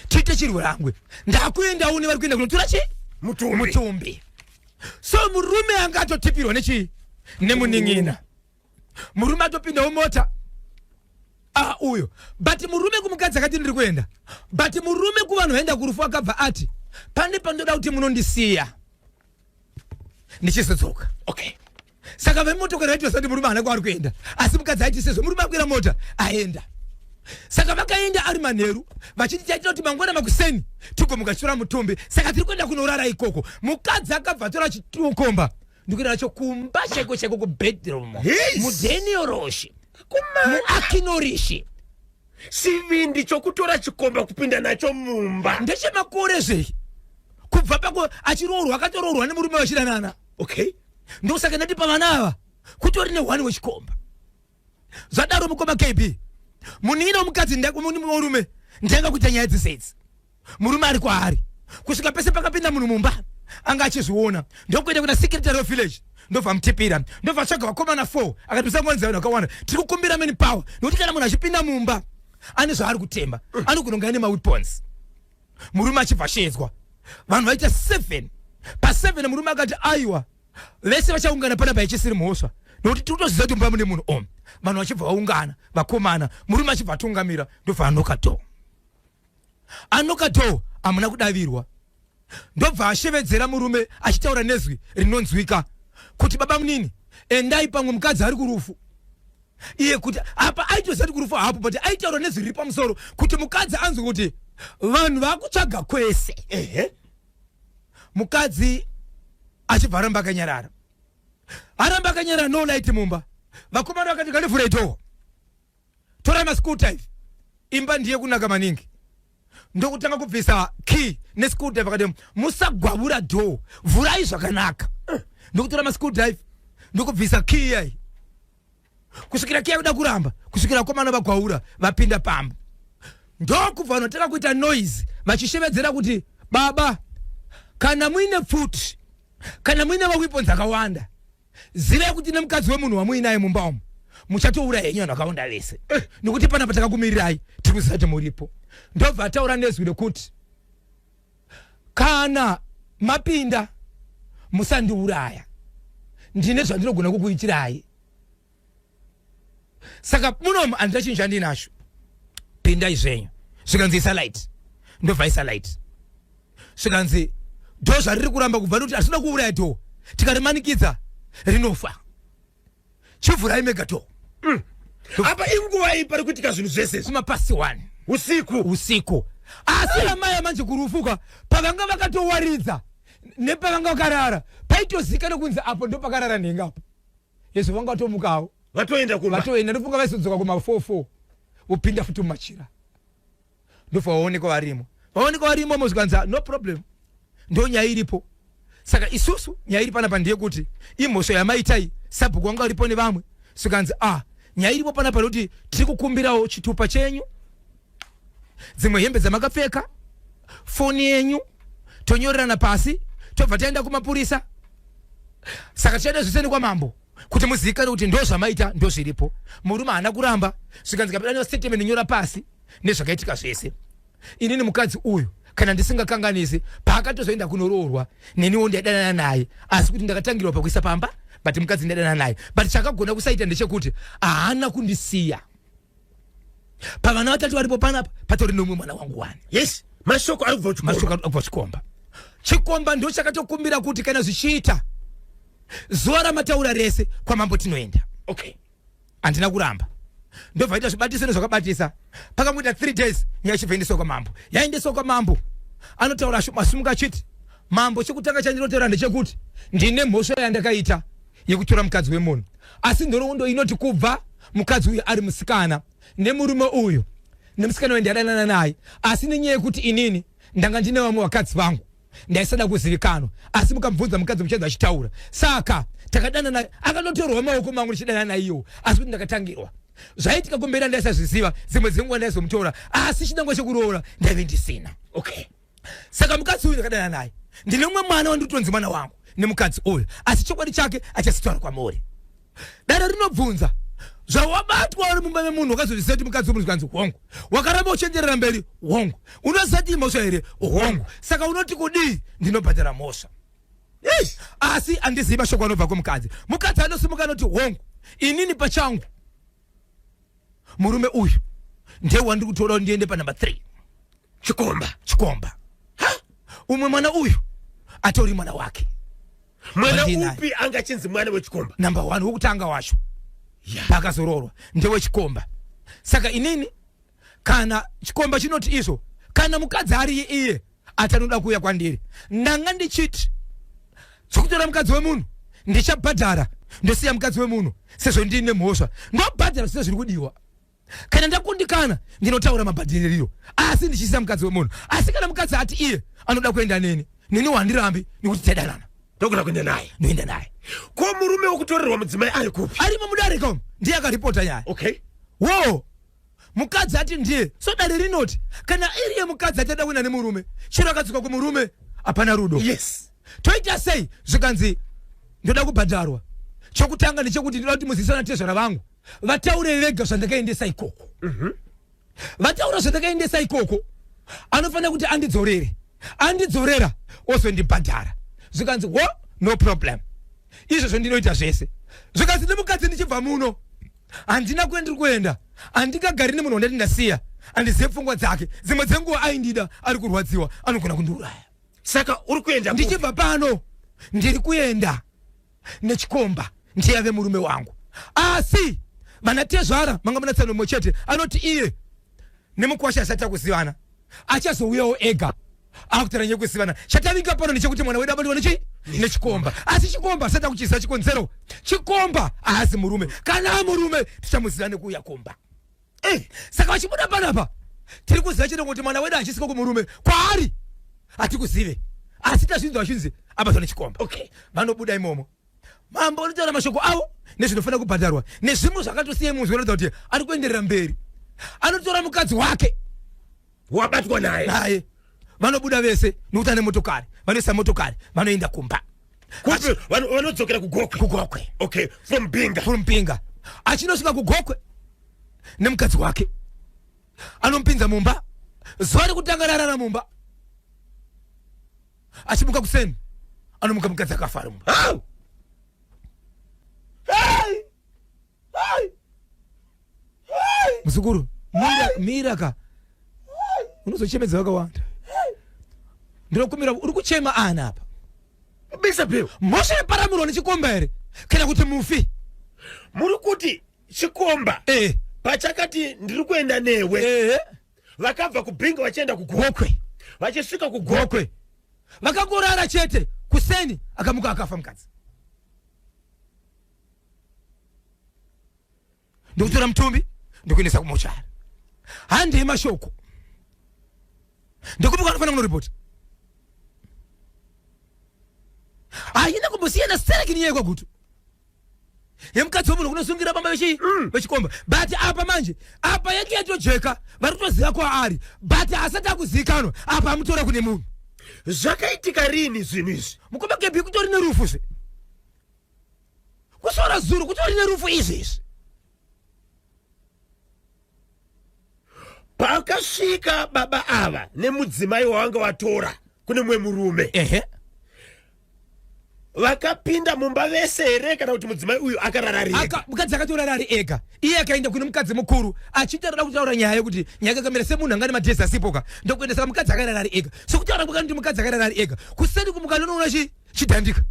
tiite chirwerangwe. Ndakuendawo nevari kuenda kunotora chi Mutumbi. Mutumbi. So murume anga atotipirwa nechii, nemunin'ina. Murume atopindawo mota. Ah, uyo. But murume kumukadzi akati, "Ndiri kuenda." But murume kuvanhu vaenda kurufu akabva ati, "Pane pandoda kuti munondisiya ndichizodzoka." Saka vemotokari vaitosati murume haana kwaari kuenda, asi mukadzi aiti sezvo murume akwira mota aenda. Saka vakaenda ari manheru, vachiti chaitira kuti mangwana makuseni tigomuka tichitora mutumbi, saka tiri kuenda kunorara ikoko. Mukadzi akabva atora chikomba ndikuenda nacho kumba chaiko chaiko, kubedroom, mudhenioroshi, muakinorishi. Chivindi chokutora chikomba kupinda nacho mumba. Ndechemakore zvei kubva pako achiroorwa, akatoroorwa nemurume vachidanana. Ndosaka ndati pavana ava kutori nehwani wechikomba. Zvadaro, mukoma KB, munin'ina womukadzi, murume ndanga kuita nyaya dzese idzi, murume ari kwaari kusvika pese pakapinda munhu mumba anga achizviona. Ndokuenda kuna secretary of village, ndobva mutipira, ndobva tsvaga vakomana 4, akati, "Musangonzi vanhu vakawanda, tiri kukumbira man power, nokuti kana munhu achipinda mumba ane zvaari kutemba, anogona kunge ane maweapons." Murume achibva shedzwa, vanhu vaita 7 pa7. Murume akati, "Aiwa, vese vachaungana panapa, ichisiri mhosva, nokuti tiri kutoziva kuti mumba mune munhu om." Vanhu vachibva vaungana, vakomana, murume achibva atungamira, ndobva anoka door. Anoka door, hamuna kudavirwa. Ndobva ashevedzera murume achitaura nezwi rinonzwika kuti, "Baba munini, endai, pamwe mukadzi ari kurufu." Iye kuti apa aitoziva kuti kurufu hapo, but aitaura nezwi riri pamusoro kuti mukadzi anzwe kuti vanhu vakutsvaga kwese. Mukadzi achibva aramba akanyarara, aramba akanyarara. No light mumba. Vakomana vakati, "Ngandivhurei door, torai mascrewdriver, imba ndiye kunaka maningi." Ndokutanga kubvisa key nescrewdriver, akati, "Musagwavura door, vhurai zvakanaka." Ndokutora mascrewdriver, ndokubvisa key iyai, kusvikira key yakuda kuramba, kusvikira vakomana vagwaura vapinda pamba. Ndokubva vanotanga kuita noise vachishevedzera kuti, "Baba, kana muine pfuti, kana muine maweapons akawanda, zivai kuti nemukadzi wemunhu wamuinaye mumba umu muchatouraya henyu vanhu vakawanda vese, nekuti panapa takakumirirai, tiri kuziva kuti muripo." Ndobva ataura nezwi rekuti, "Kana mapinda musandiuraya, ndine zvandinogona kukuitirai. Saka munomu handina chinhu chandinacho, pindai zvenyu." Zvikanzi, "Isa light." Ndobva isa light. Zvikanzi, "Door zvariri kuramba kubva nokuti hatisina kuuraya door, tikarimanikidza rinofa, chivhurai mega door." Apa inguva iyi pari kuitika zvinhu zvese izvi? Kuma past 1. Usiku. Usiku. Asi amai manje kurufuka pavanga vakatowaridza nepavanga vakarara paitozikana kunzi apo ndo pakarara nhenga apo. Yezvo vanga vatomukawo. Vatoenda kumba. Vatoenda. Ndofunga vaizodzoka kuma 44, vopinda futi mumachira, ndobva vaonekwa varimo, vaonekwa varimo mozvikanzi, "No problem, ndo nyaya iripo. Saka isusu nyaya iri panapa ndeyekuti imhosva yamaitai." Sabhuku vanga varipo nevamwe. Zvikanzi, "Ah, nyaya iripo panapa nekuti tiri kukumbirawo chitupa chenyu, dzimwe hembe dzamakapfeka, foni yenyu, tonyorerana pasi, tobva taenda kumapurisa. Saka tichaenda zvese nekwamambo kuti muzivikanwe kuti ndo zvamaita, ndo zviripo." Murume haana kuramba. Zvikanzi, "Kapedaniwa statement, nyora pasi nezvakaitika zvese. Inini mukadzi uyu, kana ndisingakanganisi, paakatozoenda kunoroorwa neniwo ndaidanana naye, asi kuti ndakatangirwa pakuisa pamba, but mukadzi ndaidanana naye. But chakagona kusaita ndechekuti haana kundisiya. Pavana vatatu varipo panapa patori nomwe mwana wangu wani." Yes, mashoko ari kubva kuchikomba. Mashoko ari kubva chikomba. Chikomba ndo chakatokumbira kuti kana zvichiita, zuva ramataura rese kwamambo tinoenda. Handina kuramba. Ndobva ita zvibatiso nezvakabatisa. Pakangoita 3 days nyaya ichibva endeswa kwamambo. Yaendeswa kwamambo, anotaura asumuka achiti, mambo, chekutanga chandinotaura ndechekuti ndine mhosva yandakaita yekutora mukadzi wemunhu, asi nhoroondo inoti kubva mukadzi uyu ari musikana nemurume uyu nemusikana uyu ndadanana naye, asi nenyaya yekuti inini ndanga ndine vamwe vakadzi vangu ndaisada kuzivikanwa, asi mukamubvunza mukadzi muchanzi achitaura. Saka takadanana, akanotorwa maoko mangu ndichidanana naiyo, asi kuti ndakatangirwa zvaitika kumberi andaisazviziva. Dzimwe dzenguva ndaizomutora, asi chinangwa chekuroora ndaive ndisina. Okay. Saka mukadzi uyu ndakadanana naye, ndine mumwe mwana wandikutonzi mwana wangu nemukadzi uyu, asi chokwadi chake achasitaura kwamuri. Dare rinobvunza, zvawabatwa uri mumba memunhu wakazozviziva kuti mukadzi wemunhu? Zvikanzi hongu. Wakaramba uchenjerera mberi? Hongu. Unoziva kuti mhosva here? Hongu. Saka unoti kudii? Ndinobhadhara mhosva. Yes. Asi handizivi mashoko anobva kumukadzi. Mukadzi anosimuka anoti, hongu, inini pachangu murume uyu ndiye wandiri kutora kuti ndiende panumber 3. Chikomba. Chikomba. Umwe mwana uyu atori mwana wake. Mwana Wandinaye. upi anga achinzi mwana wechikomba? Number 1 wokutanga wacho. Yeah. Paakazoroorwa ndewechikomba. Saka inini kana chikomba chinoti izvo, kana mukadzi ari iye ati anoda kuuya kwandiri, ndanga ndichiti chekutora mukadzi wemunhu ndichabhadhara, ndosiya mukadzi wemunhu sezvo ndiine mhosva, ndobhadhara zvese zviri kudiwa. Kana ndakundikana ndinotaura mabhadhaririro, asi ndichisiya mukadzi wemunhu. Asi kana mukadzi ati iye anoda kuenda neni, neni wandirambi nekuti tadanana, ndogona kuenda naye. Ndoenda naye. Ko murume wekutorerwa mudzimai ari kupi? Arimo mudare kamu, ndiye akaripota nyaya. Okay. Wo mukadzi ati ndiye. So dare rinoti kana iriye mukadzi achada kuenda nemurume, chero akadzoka kumurume hapana rudo. Yes. Toita sei? Zvikanzi ndoda kubhadharwa. Chokutanga ndechekuti ndoda kuti muzivise natezvara vangu vataure vega zvandakaendesa ikoko. Vataura zvandakaendesa ikoko, anofanira kuti andidzorere, andidzorera ozondibhadhara. Zvikanzi wo no problem, izvozvo ndinoita zvese. Zvikanzi nemukadzi, ndichibva muno handina kwendiri kuenda, handingagari nemunhu wandati ndasiya, handizive pfungwa dzake, dzimwe dzenguva aindida, ari kurwadziwa, anogona kundiuraya. Saka uri kuenda kupi? Ndichibva pano ndiri kuenda nechikomba, ndiye ave murume wangu. Asi vanatezvara manga muna tsano mumwe chete anoti iye nemukwasha asati akuzivana, achazouyawo ega akutaura nyaya yekuzivana. Chatavinga pano ndechekuti mwana wedu abatwa nechi nechikomba, asi chikomba asati akuchiziva chikonzero. Chikomba haasi murume, kana amurume tichamuziva nekuuya kumba. Saka vachibuda panapa tiri kuziva chete kuti mwana wedu hachisiko kumurume kwaari hatikuzive, asi tazvinzwa vachinzi abatwa nechikomba. Okay. Vanobuda imomo, mambo anotaura mashoko avo nezvinofanira kubhadharwa nezvimwe zvakatosiya munzwi unoratidza kuti ari kuenderera mberi. Anotora mukadzi wake wabatwa naye naye, vanobuda vese nekuti ane motokari, vanoisa motokari, vanoenda kumba. Kupi? Vanodzokera kuGokwe. KuGokwe. Okay, from Binga. From Binga achinosvika kuGokwe nemukadzi wake, anomupinza mumba. Zuva rekutanga rarara mumba, achimuka kuseni anomuka mukadzi akafa ari mumba. How? Hey! Hey! Hey! Muzukuru, mira, mira ka, unozochemedza vakawanda. Ndinokumira, uri kuchema ana apa. Bisa Bill. Mhosva yeparamurwa nechikomba here kana kuti mufi? Muri kuti chikomba pachakati ndiri kuenda newe, vakabva kuBinga vachienda kuGokwe, Gokwe. Vachisvika kuGokwe Gokwe vakangorara chete, kuseni akamuka akafa mukadzi. Ndikutora mutumbi ndikuendesa kumochari, handei mashoko. Ndikupi kwanofanira kunoripota? Haina kumbosiyana stereki nenyaya yekwaGutu yemukadzi wemunhu kunosungira bamba vechi vechikomba. But apa manje apa yange yatojeka, vari kutoziva kwaari, but asati akuzivikanwa apa amutora kune munhu. Zvakaitika rini zvinhu izvi? Mukoma Kebi, kutori nerufu zve, kusora zuru kutori nerufu izvi izvi. Pakasvika baba ava nemudzimai wavanga vatora kune mumwe murume, vakapinda mumba vese here kana kuti mudzimai uyu akarara ari ega? Mukadzi akatorara ari ega, iye akaenda kune mukadzi mukuru achiita roda kutaura nyaya yekuti nyaya yakamira semunhu anga nemadhezi asipoka, ndokuendesa mukadzi akarara ari ega. Sokutaura kwakanoti mukadzi akarara ari ega, kuseni kumuka anonoona chidhandika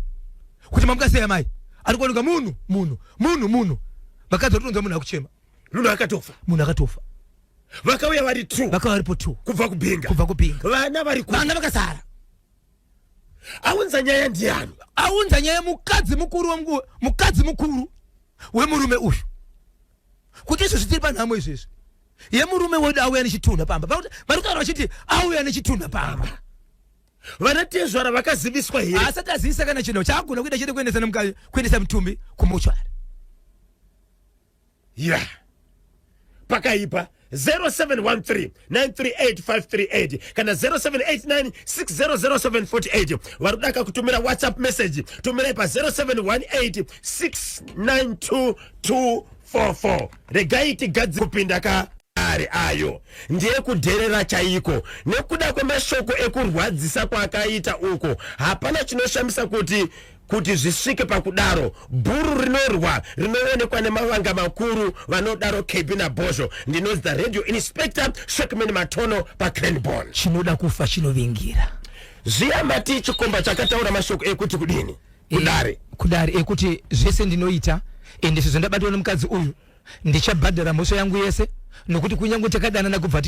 kuti mamuka sei amai, ari kuoneka munhu munhu munhu munhu, vakadzi vatonzwa munhu akuchema. Munhu akatofa. Munhu akatofa. Vakauya vari two. Vakauya varipo two. Kubva kuBinga. Kubva kuBinga. Vana vari ku. Vana vakasara. Aunza nyaya ndiani? Aunza nyaya mukadzi mukuru wemgu, mukadzi mukuru wemurume uyu. Kuti izvo tiri panhamo izvezvi. Yemurume wedu auya nechitunha pamba. Vari kutaura vachiti auya nechitunha pamba. Vana tezvara vakaziviswa here? Asati azivisa kana chinhu chaagona kuita chete kuendesa nemuka kuendesa mutumbi kumochwari. Yeah. Pakaipa 0713 938 kana 0789 600748. Vari kudaka kutumira WhatsApp message, tumirai pa 0718 692 244. Regai tigadzi kupinda ka ari ayo ndiye kudherera chaiko nekuda kwemashoko ekurwadzisa kwaakaita uko. Hapana chinoshamisa kuti zvisvike pakudaro. Bhuru rinorwa rinoonekwa nemavanga makuru, vanodaro KB naBhozho. Ndinonzi the radio inspector Shekman Matono paCranborne. Chinoda kufa chinovingira. Zviya mati chikomba chakataura mashoko ekuti kudini kudare? Kudare ekuti zvese ndinoita, ende sezvo ndabatwa nemukadzi uyu, ndichabhadhara mhosva yangu yese, nokuti kunyange takadanana kubva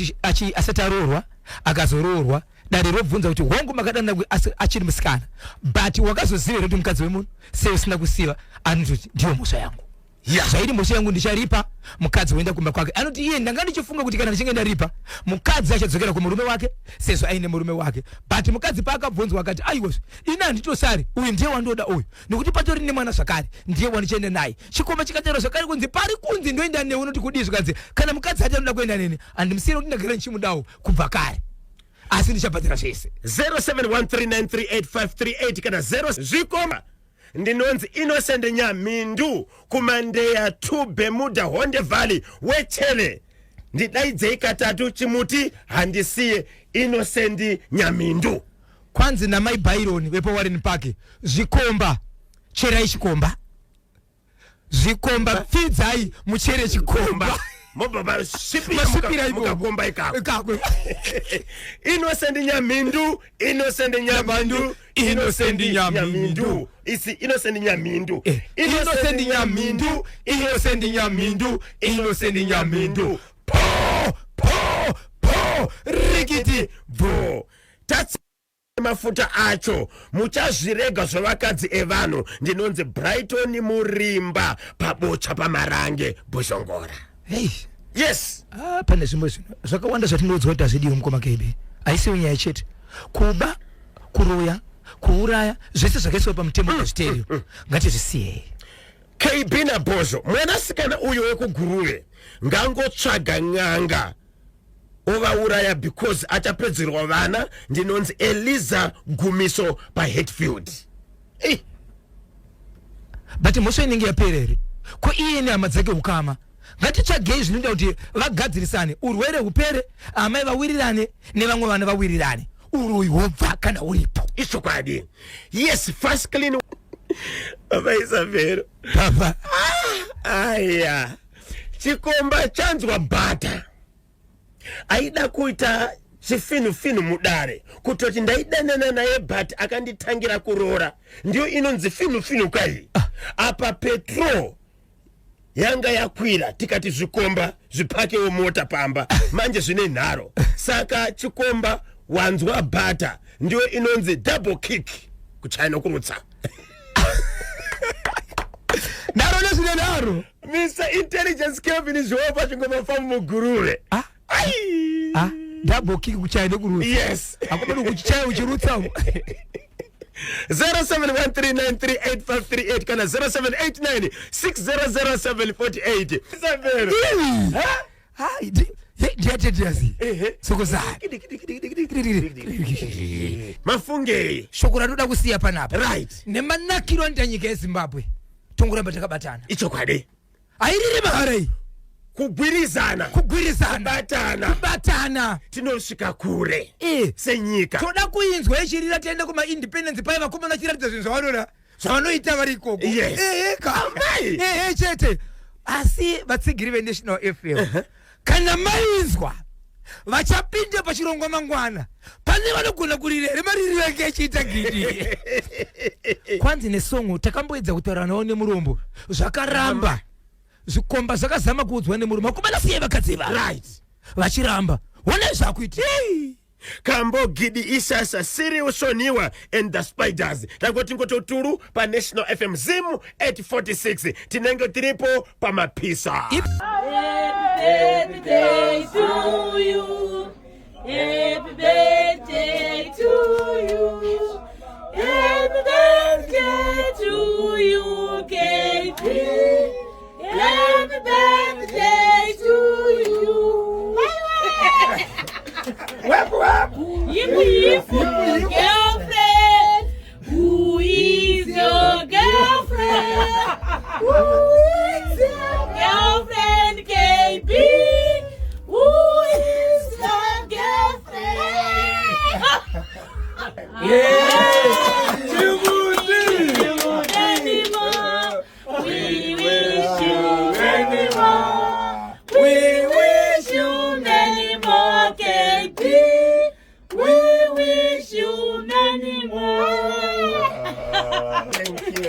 asati aroorwa, akazoroorwa. Dare robvunza kuti hongu, makadanana achiri musikana, but wakazoziva here kuti mukadzi wemunhu? Sei usina kusiva? Anototi ndiyo mhosva yangu. Zvairi mhosva yangu, ndicharipa. Mukadzi woenda kumba kwake. Anoti iye, ndanga ndichifunga kuti kana ndichinge ndaripa, mukadzi achadzokera kumurume wake sezvo aine murume wake. But mukadzi paakabvunzwa akati, aiwa, ini handitosari, uyu ndiye wandoda uyu, nekuti patori nemwana zvakare, ndiye wandichaenda naye. Chikomba chikataura zvakare kunzi pari kunzi ndoenda newe, unoti kudii? Zvikanzi kana mukadzi ati anoda kuenda neni, handimusiyiri, kuti ndagara ndichimudawo kubva kare, asi ndichabhadhara zvese. 0713938538 kana 0 zvikoma. Ndinonzi Innocent Nyamindu kuMandeya 2, Bemuda, Honde Valley, wechele. Ndidaidzei katatu, chimuti handisiye. Innocent Nyamindu. Kwanzi namai Byron vepaWarren Park, zvikomba, cherai chikomba. Zvikomba, pfidzai muchere chikomba. Mobva masvipira. Masvipira imomo. Mukakomba ikako. Ikako. Innocent Nyamindu, Innocent Nyamindu, Innocent Nyamindu. Isi Innocent Nyamindu. Innocent Nyamindu, Innocent Nyamindu, Innocent Nyamindu. Po po po, rikiti. Bvo tatsi mafuta acho, muchazvirega zvevakadzi evanhu. Ndinonzi Brighton Murimba paBocha paMarange, Bhozhongora. Hey. Yes. Ah, pane zvimwe zvinhu zvakawanda zvatinoudzwa kuti hazvidiwi, mukoma KB. Haisiwo nyaya chete kuba, kuroya, kuuraya, zvese zvakaiswa pamutemo pazviterio, ngatizvisiyei. KB naBhozho, mwanasikana uyo wekuGuruve ngangotsvaga n'anga ovauraya because achapedzerwa vana. Ndinonzi Eliza Gumiso paHatfield. Eh, but mhosva inenge yapera here? Ko iye nehama dzake, ukama, ngatitsvagei zvinoita kuti vagadzirisane, urwere hupere, amai vawirirane nevamwe vana vawirirane, uroyi hwobva kana uripo. Ichokwadi. Yes, fast clean, Baba Isabelo. Baba. Aya, chikomba chanzwa bhata, aida kuita chifinhu-finhu mudare kutoti ndaidanana naye but akanditangira kuroora. Ndiyo inonzi finhu-finhu kai. Apa petrol yanga yakwira, tikati zvikomba zvipakewo mota pamba, manje zvine nharo. Saka chikomba wanzwa bhata, ndiyo inonzi double kick, kuchaya nokurutsa. Nharo nezvine nharo. Mr Intelligence Kelvin Zviwopa, chingoma famu muGuruve. Ah. Ai. Ah, double kick, kuchaya nekurutsa. Yes. Akubada kuchaya uchirutsa. 0713938538 kana 0789 600748. Isabel. Ndiyatetiyazi. Ehe. Sokozana. Mafungei? Shoko ratoda kusiya panapa, nemanakiro anoita nyika yeZimbabwe, tongoramba takabatana. Ichokwadi. Hairiri mahara iyi. Kugwirizana. Kugwirizana. Kubatana. Kubatana. Tinosvika kure senyika. Toda kuinzwa ichirira, tiende kumaindependence pai vakomana vachiratidza zvinhu zvavanoda, zvavanoita vari ikoko. Eheka. Amai. Ehe chete. Asi vatsigiri veNational FM, kana mainzwa vachapinda pachirongwa mangwana, pane vanogona kurira here maririro enge achiita gidi? Kwanzi nesongo takamboedza kutaura navo nemurombo, zvakaramba. Zvikomba zvakazama kuudzwa nemurume, akomana siyai vakadzi ivava. Vachiramba. Honai zvakuitika. Kambo Gidi Isasa, Cyril Soniwa and the Spiders. Tangoti ngototuru pa National FM Zim 846. Tinenge tiripo pamapisa. Happy birthday to you. Happy birthday to you. Happy birthday to you, KB. Happy birthday to you. Yipu yipu, girlfriend. Who is your girlfriend? Who is your girlfriend, KB? Who is your girlfriend? Many more. We wish you many more. We wish you many more, KB. We wish you many more. Thank you.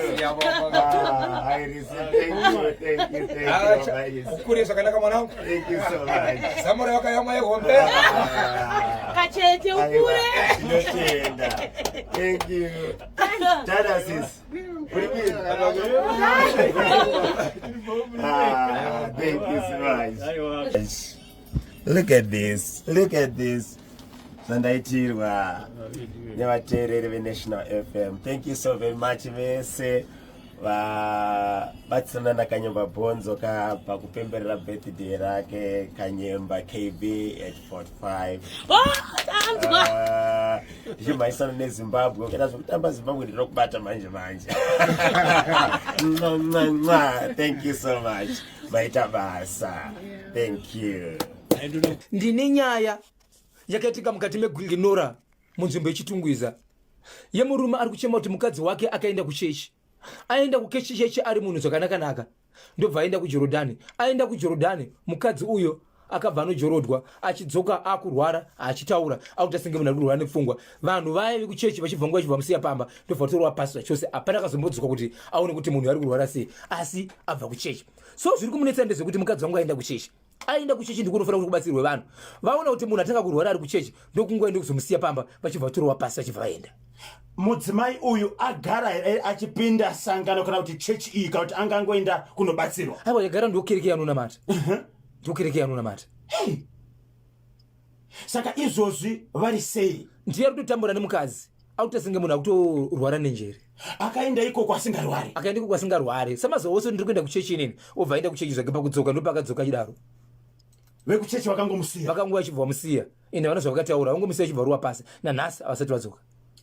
Ah, Iris, thank you, thank you, thank you, Iris. Ukure zvakanaka mwanangu. Thank you so much. Zamura wakayamwa yehombe. Ah, Kacheche aiwa, ukure. ndinotenda. Thank you. Tada sis. Uri bwino? Ah, thank you so much. Look at this. Look at this. Zvandaitirwa nevateereri veNational FM. Thank you so very much vese vabatsirana naKanyemba Bhonzo ka pakupemberera birthday rake, Kanyemba KB at 45. Oh, tanzwa. Ah, ndichimhanyisana neZimbabwe. Ukaita zvekutamba Zimbabwe, ndinokubata manje manje. Mwa, mwa, mwa. Thank you so much, maita basa, thank you. Ndine nyaya yakaitika mukati meGlenora munzvimbo yeChitungwiza, yemurume ari kuchema kuti mukadzi wake akaenda kuchechi. Aenda kuchechi ari munhu zvakanaka-naka, ndobva aenda kuJorodhani. Aenda kuJorodhani, mukadzi uyo akabva anojorodwa, achidzoka akurwara, achitaura akuita senge munhu ari kurwara nepfungwa. Vanhu vaya vekuchechi vachibva nguva vachibva musiya pamba, ndobva vatorwa pasi zvachose. Hapana akazombodzoka kuti aone kuti munhu ari kurwara sei, asi abva kuchechi. So zviri kumunetsa ndezvekuti mukadzi wangu aenda kuchechi, aenda kuchechi ndikunofanira kuti kubatsirwe vanhu. Vaona kuti munhu atanga kurwara ari kuchechi, ndokunguva ndokuzomusiya pamba, vachibva vatorwa pasi, vachibva vaenda. Mudzimai uyu agara here achipinda sangano kana kuti chechi iyi, kana kuti angangoenda kunobatsirwa? Aiwa, yagara ndokereke yanonamata, ndokereke yanonamata. Hey! Saka izvozvi vari sei? Ndiye ari kutotambura nemukadzi, akuita senge munhu akutorwara nenjere. Akaenda ikoko asingarwari? Akaenda ikoko asingarwari. Samazuva ose, ndiri kuenda kuchechi inini, obva aenda kuchechi zvake. Pakudzoka ndopakadzoka achidaro. Vekuchechi vakangomusiya? Vakanguva achibva vamusiya. Ende vana zvavakataura, vangomusiya achibva ruwa pasi. Nanhasi havasati vadzoka.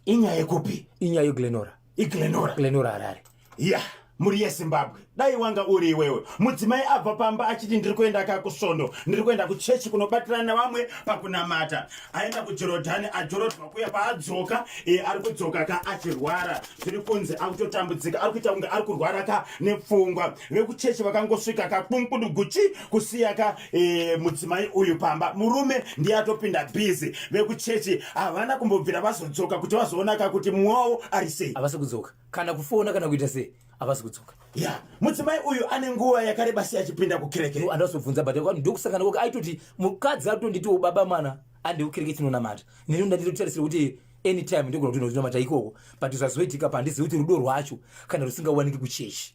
Inyaya yekupi? Inyaya yeGlenora. IGlenora? Glenora, Harare. Ya, mhuri yeZimbabwe, dai wanga uri iwewe, mudzimai abva pamba achiti ndiri kuenda kakusvondo, ndiri kuenda kuchechi kunobatirana nevamwe pakunamata. Aenda kuJorodhani, ajorodhwa kuya, paadzoka ari kudzoka ka achirwara. Zviri kunzi akutotambudzika, ari kuita kunge ari kurwara ka nepfungwa. Vekuchechi vakangosvika kakunkuduguchi kusiya ka mudzimai uyu pamba. Murume ndiye atopinda bhizi. Vekuchechi havana kumbobvira vazodzoka kuti vazoona ka kuti mumwe wavo ari sei. Havasi kudzoka, kana kufona, kana kuita sei, havasi kudzoka. Ya, mudzimai uyu ane nguva yakareba sei achipinda kukereke? Andazobvunza, but ndokusangana kwake aitoti mukadzi atonditiwo, "Baba, mwana ande kukereke tinonamata." Neni ndanditotarisira kuti anytime ndogona kuti ndinonamata ikoko, but zvazoitika pandizivi kuti rudo rwacho kana rusingawaniki kuchechi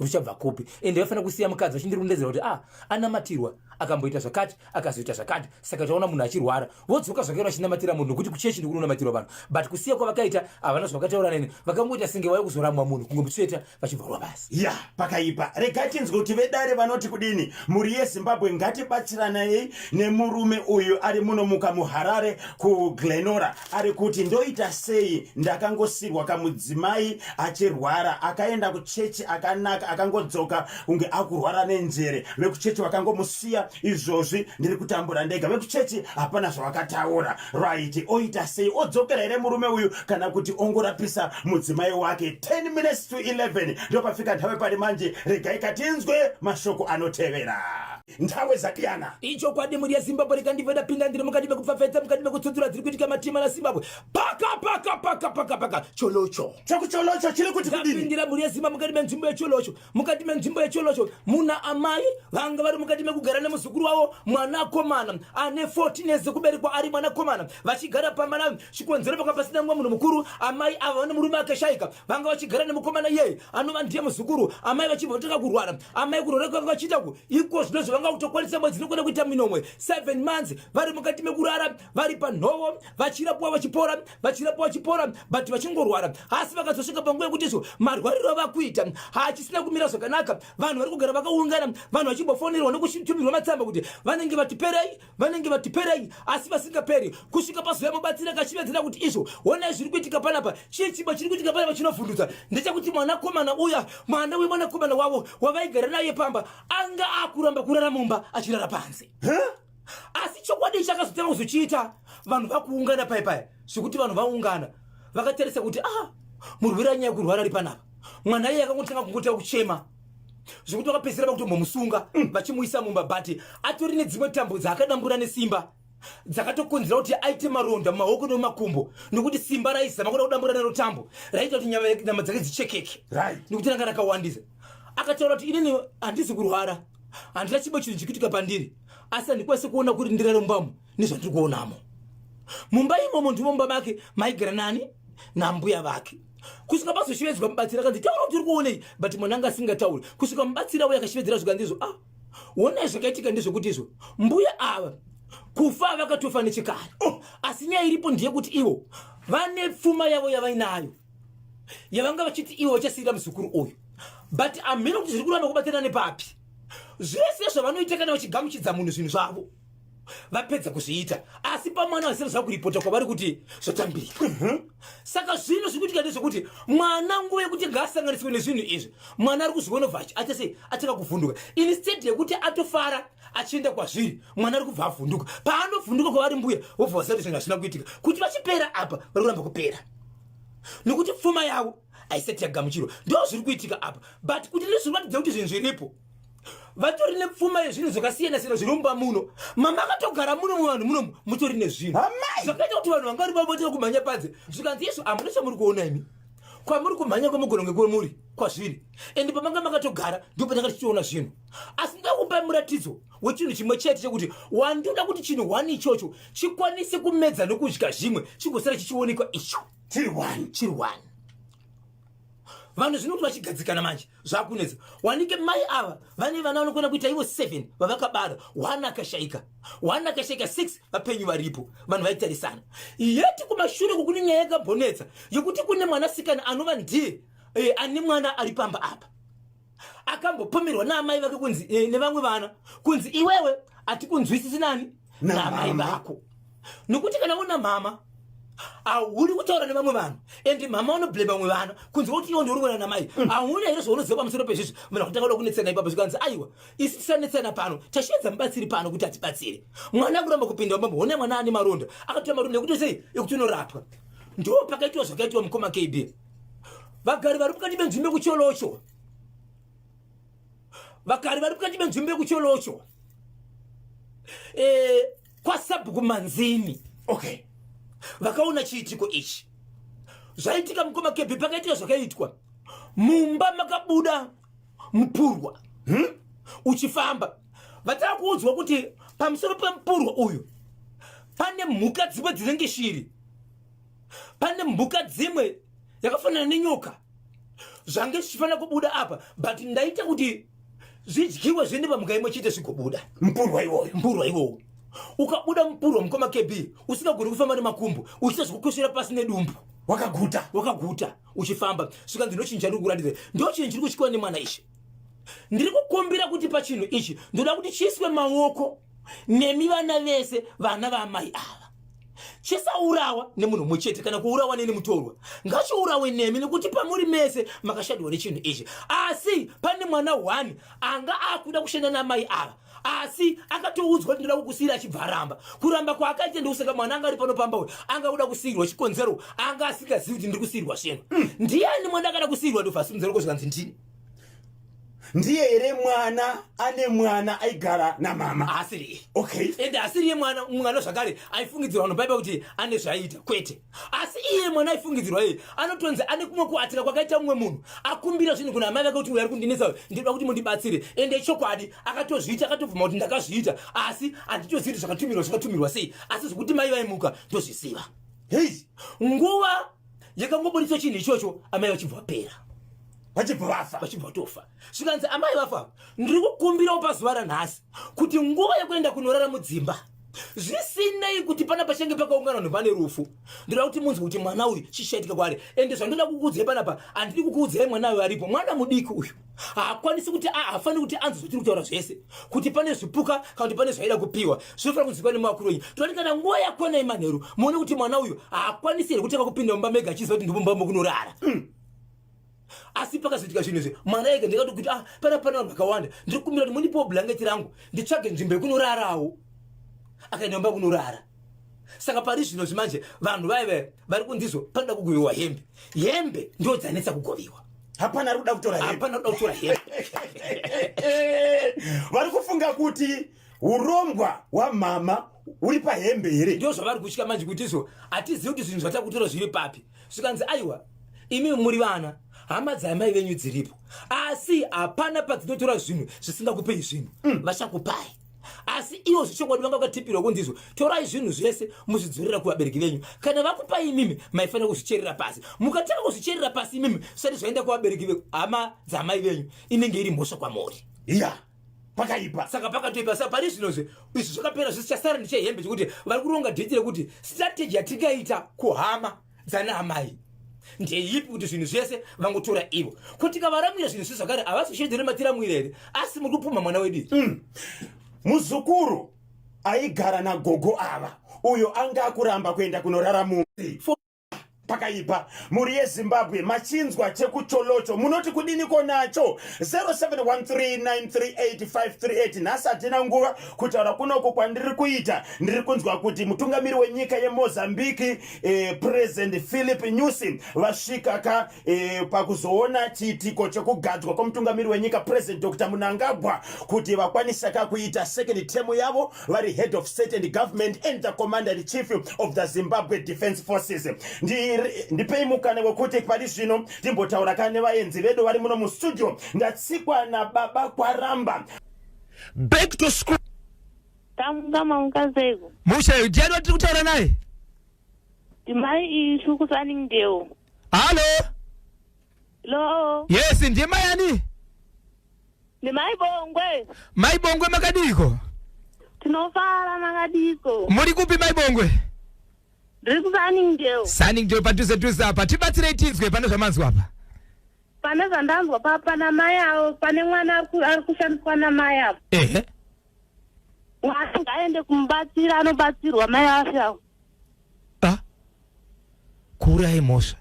ruchabva kupi. Ende vafanira kusiya mukadzi vachindirondedzera kuti ah, anamatirwa, akamboita zvakati, akazoita zvakati. Saka taona munhu achirwara, vodzoka zvakaera vachinamatira munhu, nokuti kuchechi ndikunonamatira vanhu. But kusiya kwavakaita, havana zvavakataura neni. Vakangoita senge vauya kuzoramwa munhu, kungomutsveta, vachibva rwa basi. Ya, pakaipa. Regai tinzwe kuti vedare vanoti kudini. Mhuri yeZimbabwe, ngatibatsiranai nemurume uyu ari munomuka muHarare kuGlenora. Ari kuti ndoita sei? Ndakangosirwa kamudzimai achirwara, akaenda kuchechi akanaka, akangodzoka kunge akurwara nenjere. Vekuchechi vakangomusiya, izvozvi ndiri kutambura ndega. Vekuchechi hapana zvavakataura. Right, oita sei? Odzokera here murume uyu, kana kuti ongorapisa mudzimai wake? 10 minutes to 11 ndopafika nthawe pari manje. Regai katinzwe mashoko anotevera. Nthawe zadiyana. Ichokwadi mhuri yeZimbabwe rikandibva ndapinda ndiri mukati mekupfapfaidza mukati mekutsudzura dziri kuitika matima naZimbabwe paka paka paka paka paka cholocho Chekucholocho chiri kuti kudini? Ndapindira mhuri yeZimbabwe mukati menzvimbo yecholocho mukati menzvimbo yecholocho muna amai vanga vari mukati mekugara nemuzukuru wavo mwanakomana ane 14 years dzekuberekwa ari mwanakomana vachigara pamba navo chikonzero panga pasina mumwe munhu mukuru amai ava vane murume akashaika vanga vachigara nemukomana iyeye anova ndiye muzukuru amai vachibva vatanga kurwara amai kurwara kwanga vachiita ku iko zvino zvavanga kutokwanisa mwedzi inokwana kuita minomwe 7 months vari mukati mekurara vari panhovo vachirapiwa vachipora vachirapiwa vachipora but vachingorwara asi vakazosvika panguva yekuti izvo marwariro avakuita haachisina kumira zvakanaka vanhu vari kugara vakaungana vanhu vachimbofonerwa nekutumirwa matsamba kuti vanenge vatiperei vanenge vatiperei asi vasingaperi kusvika pazuva mubatsiri akachivedzera kuti izvo honai zviri kuitika panapa chii chimwe chiri kuitika panapa chinovhundutsa ndechekuti mwanakomana uya mwana wemwanakomana wavo wavaigara naye pamba anga akuramba kurara mumba achirara panze asi chokwadi chakazotanga kuzochiita vanhu vakuungana pai paya zvekuti vanhu vaungana vakatarisa kuti ah murwere anyaya kurwara ari panapa mwana iye akangotanga kungotanga kuchema zvekuti vakapedzisira vakutombomusunga vachimuisa mumba but atori nedzimwe tambo dzaakadambura nesimba dzakatokonzera kuti aite maronda mumaoko nemumakumbo nekuti simba raizama kuda kudambura nero tambo raiita kuti nyama dzake dzichekeke Right. nekuti ranga rakawandisa akataura kuti inini handisi kurwara handina chimwe chinhu chikuitika pandiri asi handikwanisi kuona kuti ndirare mumbamo nezvandiri kuonamo mumba imomo ndimo mumba make maigara nani nambuya vake kusvika pazoshevedzwa mubatsiri akanzi taura kuti uri kuonei but mwana anga asingatauri kusvika mubatsiri auya akashevedzera zvikanzi izvo ah honai zvakaitika ndezvekuti izvo mbuya ava kufa vakatofa nechekare oh, asi nyaya iripo ndeyekuti ivo vane pfuma yavo yavainayo yavanga vachiti ivo vachasiira muzukuru uyu but hameno kuti zviri kuramba kubatsirana nepapi zvese zvavanoita kana vachigamuchidza munhu zvinhu zvavo vapedza kuzviita asi pamwana vasina zvakuripota kwavari kuti zvatambirika Saka zvino zviri kuitika ndezvekuti mwana nguva yekuti ngaasanganiswe nezvinhu izvi mwana ari kuzviona bva acha sei atanga kuvhunduka instead yekuti atofara achienda kwazviri mwana ari kubva avhunduka paanovhunduka kwavari mbuya vobva vaziva kuti zvinhu hazvina kuitika kuti vachipera apa vari kuramba kupera nekuti pfuma yavo haisati yagamuchirwa ndo zviri kuitika apa but kuti ndizviratidze kuti zvinhu zviripo vatori nepfuma yezvinhu zvakasiyana siyana zviri mumba muno mama akatogara muno muvanhu muno mutori nezvinhu zvakaita kuti vanhu vanga vari vavotera kumhanya panze zvikanzi izvo hamuna chamuri kuona imi kwamuri kumhanya kwamugona kunge kwemuri kwazviri and pamanga makatogara ndipo patanga tichiona zvinhu asi ndoda kupa muratidzo wechinhu chimwe chete chekuti wandoda kuti chinhu one ichocho chikwanise kumedza nokudya zvimwe chigosara chichionekwa icho chiri one chiri one vanhu zvino kuti vachigadzikana manje zvakunetsa wanike mai ava vane vana vanokona kuita ivo 7 vavakabara one akashaika one akashaika 6 vapenyu varipo vanhu vaitarisana yeti kumashure kukune nyaya yakambonetsa yekuti kune mwanasikana anova ndiye eh, ane mwana ari pamba apa akambopomerwa naamai vake kunzi eh, nevamwe vana kunzi iwewe atikunzwisisi nani naamai vako nokuti kana una mama hauri kutaura nevamwe vanhu and mama unoblame vamwe vana kunzi kuti iwo ndiuri kuona namai hauna here zvaunoziva pamusoro pezvizvi munhu akutanga kuda kunetsana ipapo zvikanzi aiwa isi tisanetsana pano tasheedza mubatsiri pano kuti atibatsire mwana akuramba kupinda mumba hona mwana ane maronda akatora maronda ekuti sei ekuti unorapwa ndo pakaitwa zvakaitwa mukoma kb vagari vari mukati menzvimbo yekucholocho vagari vari mukati menzvimbo yekucholocho e, kwasabhuku manzini okay vakaona chiitiko ichi zvaitika mukoma kebhi pakaitika zvakaitwa mumba makabuda mupurwa hmm? uchifamba vatava kuudzwa kuti pamusoro pemupurwa uyu pane mhuka dzimwe dzinenge shiri pane mhuka dzimwe yakafanana nenyoka zvange zvichifanira kubuda apa but ndaita kuti zvidyiwe zviende pamhuka imwe chete zvigobuda mpurwa iwoyo mpurwa iwowo ukabuda mupurwa mukoma kb usingagoni kufamba nemakumbo uchiita zvekukweshera pasi nedumbu wakaguta wakaguta uchifamba zvikanzi ndochinhu chandiri kuratidza ndochinhu chiri kutyiwa nemwana ichi ndiri kukumbira kuti pachinhu ichi ndoda kuti chiiswe maoko nemi vana vese vana vaamai ava chisaurawa nemunhu mumwe chete kana kuurawa neni mutorwa ngachiurawe nemi nekuti pamuri mese makashadiwa nechinhu ichi asi pane mwana one anga akuda kushanda namai ava asi akatoudzwa kuti ndoda kukusiyira achibva aramba kuramba kwaakaita ndokusaka mwana anga ari pano pamba uyu anga kuda kusiyirwa chikonzero anga asingazivi kuti ndiri kusiyirwa zvinhu Ndiani mwana akada kusiyirwa ndobva asimudzira ruoko zvikanzi ndini. Ndiye here mwana ane mwana aigara namama? Asiri. Okay. Ende asiri ye mwana, mwana zvakare aifungidzirwa nobaiba kuti ane zvaiita kwete. Asi iye mwana aifungidzirwa iye anotonzi ane kumwe kuatira kwakaita mumwe munhu akumbira zvinhu kuna amai vake kuti uyo ari kundinetsa uyu ndinoda kuti mundibatsire. Ende chokwadi akatozviita akatobvuma kuti ndakazviita asi handitozivi kuti zvakatumirwa zvakatumirwa sei asi zvekuti mai vaimuka ndozviziva. Hei. Nguva yakangoburitswa chinhu ichocho amai vachibva vapera. Vachibva vafa. Vachibva vatofa. Zvikanzi amai vafa ndiri kukumbirawo pazuva ranhasi kuti nguva yekuenda kunorara mudzimba zvisinei kuti pana pachange pakaungana vanhu vane rufu ndinoda kuti munzwe kuti mwana uyu chichaitika kwaari ende zvandoda kukuudzai panapa handidi kukuudzai mwana uyu aripo mwana mudiki uyu haakwanisi kuti haafaniri kuti anzwe zvatiri kutaura zvese kuti pane zvipuka kana kuti pane zvaida kupiwa zvinofanira kunzwikwa nemavakuru enyu toti kana nguva yakwana yemanheru muone kuti mwana uyu haakwanisi here kutanga kupinda mumba mega achiziva kuti ndimumba mokunorara Asi pakazoitika zvinhu izvi mwana ega ndikati kuti ah pana pana vanhu vakawanda ndiri kukumbira kuti mundipewo blanket rangu nditsvage nzvimbo yekunorarawo. Akaenda mumba kunorara. Saka pari zvino zvimanje vanhu vaive vari kunzizvo panoda kugoviwa hembe. Hembe ndo dzanetsa kugoviwa. Hapana ari kuda kutora hembe. Hapana kuda kutora hembe. Vari kufunga kuti urombwa hwamama uri pahembe here? Ndozvavari kutya manje kuti izvo hatizivi kuti zvinhu zvatakutora zviri papi. Zvikanzi aiwa imi muri vana hama dzaamai venyu dziripo asi hapana padzinotora zvinhu zvisingakupei zvinhu vachakupai asi ivo zvechokwadi vanga vakatipirwa kunzi izvo torai zvinhu zvese muzvidzorera kuvabereki venyu kana vakupai imimi maifanira kuzvicherera pasi mukatanga kuzvicherera pasi imimi zvisati zvaenda kuvabereki hama dzaamai venyu inenge iri mhosva kwamuri. Yeah. Pakaipa. Saka pakatoipa. Saka pari zvinozve izvi zvakapera zvese chasara ndechehembe chekuti vari kuronga dheti rekuti strategy yatingaita kuhama dzana amai ndeipi kuti zvinhu zvese vangotora ivo ko tikavaramwira zvinhu zvese zvakare havasi kushedzere matiramwira here asi muri kupumha mwana wedu. Muzukuru aigara nagogo ava uyo anga akuramba kuenda kunorara mumba. Pakaipa. Mhuri yeZimbabwe machinzwa chekucholocho munoti kudiniko nacho? 0713938538 nhasi hatina nguva kutaura kunoku kwandiri kuita ndiri kunzwa kuti mutungamiri wenyika yeMozambique President Philip Nyusi vasvika ka pakuzoona chiitiko chekugadzwa kwemutungamiri wenyika President Dr Mnangagwa kuti vakwanisa ka kuita second term yavo vari head of state and government and the commander in chief of the Zimbabwe Defense Forces. Ndipei mukana wekuti pari zvino timbotaura ka nevaenzi vedu vari muno mustudio. Ndatsikwa nababa Kwaramba. Back to school. Tamuka mamuka seiko? Musha, ndiani watiri kutaura naye? Ndimai Ishu kuSunningdale. Hallo? Hello. Yes, ndiye mai ani? Ndimai Bongwe. Mai Bongwe makadiko? Tinofara makadiko. Muri kupi mai Bongwe? Ndiri kuSunningdale. Sunningdale padhuze dhuze apa. Tibatsirei tinzwe pane zvamanzwa apa. Pane zvandanzwa pa pana mai avo, pane mwana ari kushandiswa namai avo. Ehe. Mwana ngaaende kumubatsira anobatsirwa mai afe avo. Ah. Kuuraya mhosva.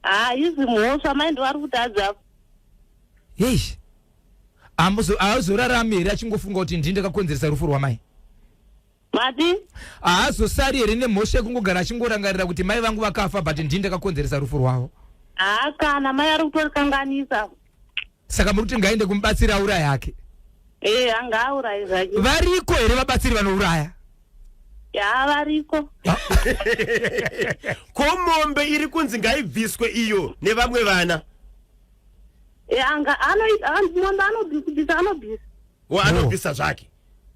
Haizi mhosva mai ndo vari kutadza. Eish. Haazorarami here achingofunga kuti ndini ndakakonzeresa rufu rwamai? Mati? Haazosari here nemhosva yekungogara achingorangarira kuti mai vangu vakafa but ndini ndakakonzeresa rufu rwavo? Haa kana mai ari kutorikanganisa. Saka muri kuti ngaende kumubatsiri auraye hake? Eh, angaauraye zvake. Variko here vabatsiri vanouraya? Ya, variko. Ko mombe iri kunzi ngaibviswe iyo nevamwe vana? Eh, anga anoita mombe anobvisa anobvisa. Wo anobvisa zvake.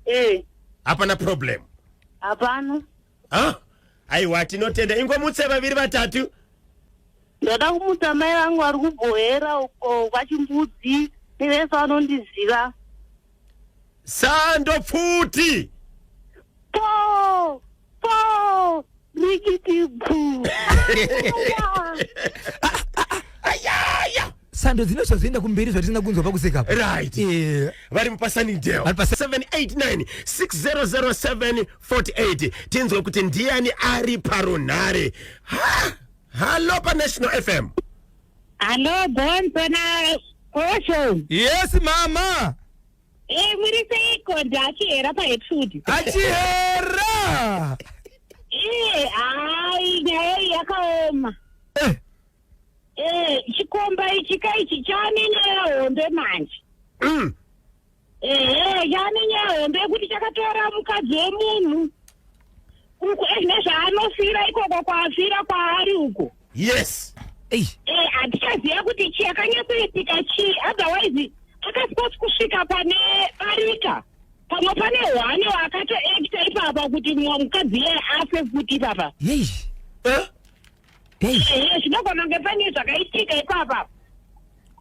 Eh. Hapana problem. Hapana. Ha? Aiwa tinotenda ingomutse vaviri vatatu. Ndoda kumutsa mai vangu vari kubhohera uko kwachimbudzi nevese vanondiziva. Sando pfuti. Po! Po! Rikiti bhu. Ayaya. Sando dzinoiswa zvoenda kumberi zvatisina kunzwa pakuseka apa. Right. Vari mupaSunningdale. Vari pa 789 6007 48 tinzwe kuti ndiani ari parunhare. Ha! Hallo pa National FM. Hallo Bonzo na Osho. Yes mama. Eh muri seiko ndachihera pa Hatfield. Achihera. Eh hai nyaya iyi yakaoma. Eh. Eh, chikomba ichi kaichi chane nyaya hombe manje. Ehe, chane nyaya hombe yekuti chakatora mukadzi wemunhu uku nezvaanofira ikoko kwaafira kwaari uko. Yes. Ei. Eh, hatichaziva kuti chii akanyatsoitika chii, otherwise akasipoti kusvika pane barika. Pamwe pane hwane waakatoekta ipapa kuti mumwe mukadzi iye afe futi ipapa. Yei. Eh? Yei. Ehe, zvinogona kunge pane zvakaitika ipapa,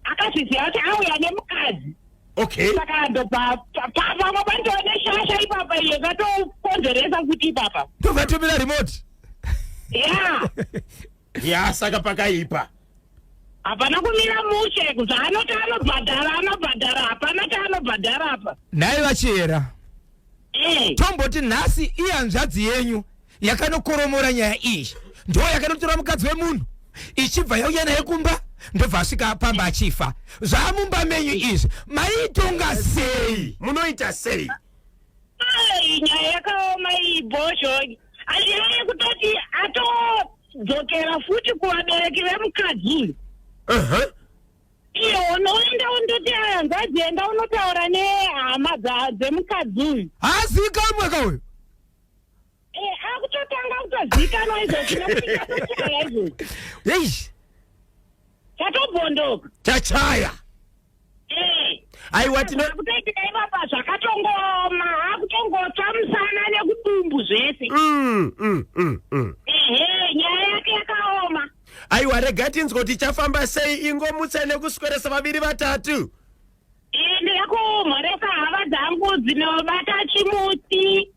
akazviziva kuti auya nemukadzi. Okay. Saka ndobva pamwe pandiwa neshasha ipapa iyo ikatokonzeresa futi ipapa. Ndobva tumira remote. Ya. Ya, saka pakaipa. Hapana kumira mushe, zvaanoti anobhadhara anobhadhara, hapana chaanobhadhara apa. Nhai vaChihera. Eh. Tomboti nhasi ihanzvadzi yenyu yakanokoromora nyaya iyi, ndo yakanotora mukadzi wemunhu ichibva yauya naye kumba, ndobva asvika pamba achifa. Zvaamumba menyu izvi maitonga sei? Munoita sei? Ai, nyaya yakaoma iyi, bhosho anyaya yekutoti atodzokera futi kuvabereki vemukadzi uyu. Iye unoenda undoti hanzvadzi, enda unotaura nehama dzemukadzi uyu. Haazivikanwe ka uyu. Eh, akutotanga kutozivikanwa izvozvi nekuti chatochaya izvozvi. Yei. Chatobondoka. Chachaya. Eh. Aiwa, tino Kutoitika ipapa zvakatongooma, akutongotsva musana nekudumbu zvese. Ehe, nyaya yake yakaoma. Aiwa, rega tinzwe kuti chafamba sei. Ingomutsa nekusweresa vaviri vatatu. Eh, ndida kumhoresa hama dzangu dzinobata chimuti.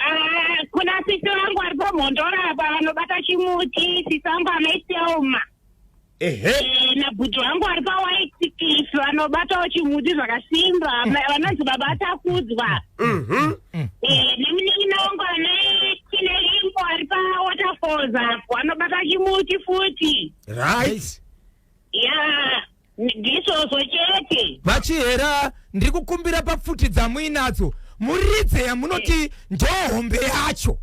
Ah, kuna sisi vangu vari pamhondora apa vanobata chimuti, sisi vangu vanoiselma. Ehe. Eh, nabhuti vangu vari paWhite Cliff vanobatawo chimuti zvakasimba, vanonzi baba Takudzwa. Eh, nemunin'ina wangu ane Chinerimbo ari paWaterfalls apo anobata chimuti futi. Right. Ya, ndizvozvo chete. VaChihera, ndiri kukumbira papfuti dzamuinadzo muridze yamunoti ndohombe yacho.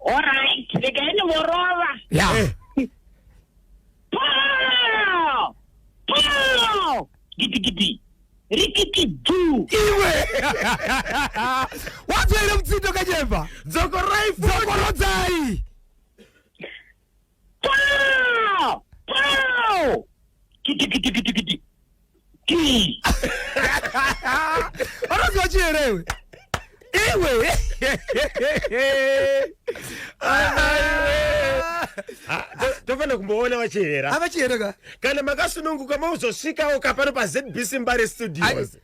Alright, regai ndimborova. Ya. Eh. Pow! Pow! Gidigidi rikiti dhu. Iwe, wadzwa here mutsindo kachemba? Dzokorai futi. Dzokorodzai. Pow! Pow! Gidigidigidigidi gi. Vanoziva Chihera iwe, iwe. Ah, tofanira kumboona vaChihera. AvaChihera ka. Kana makasununguka mauzosvikawo kapano paZBC Mbare Studios.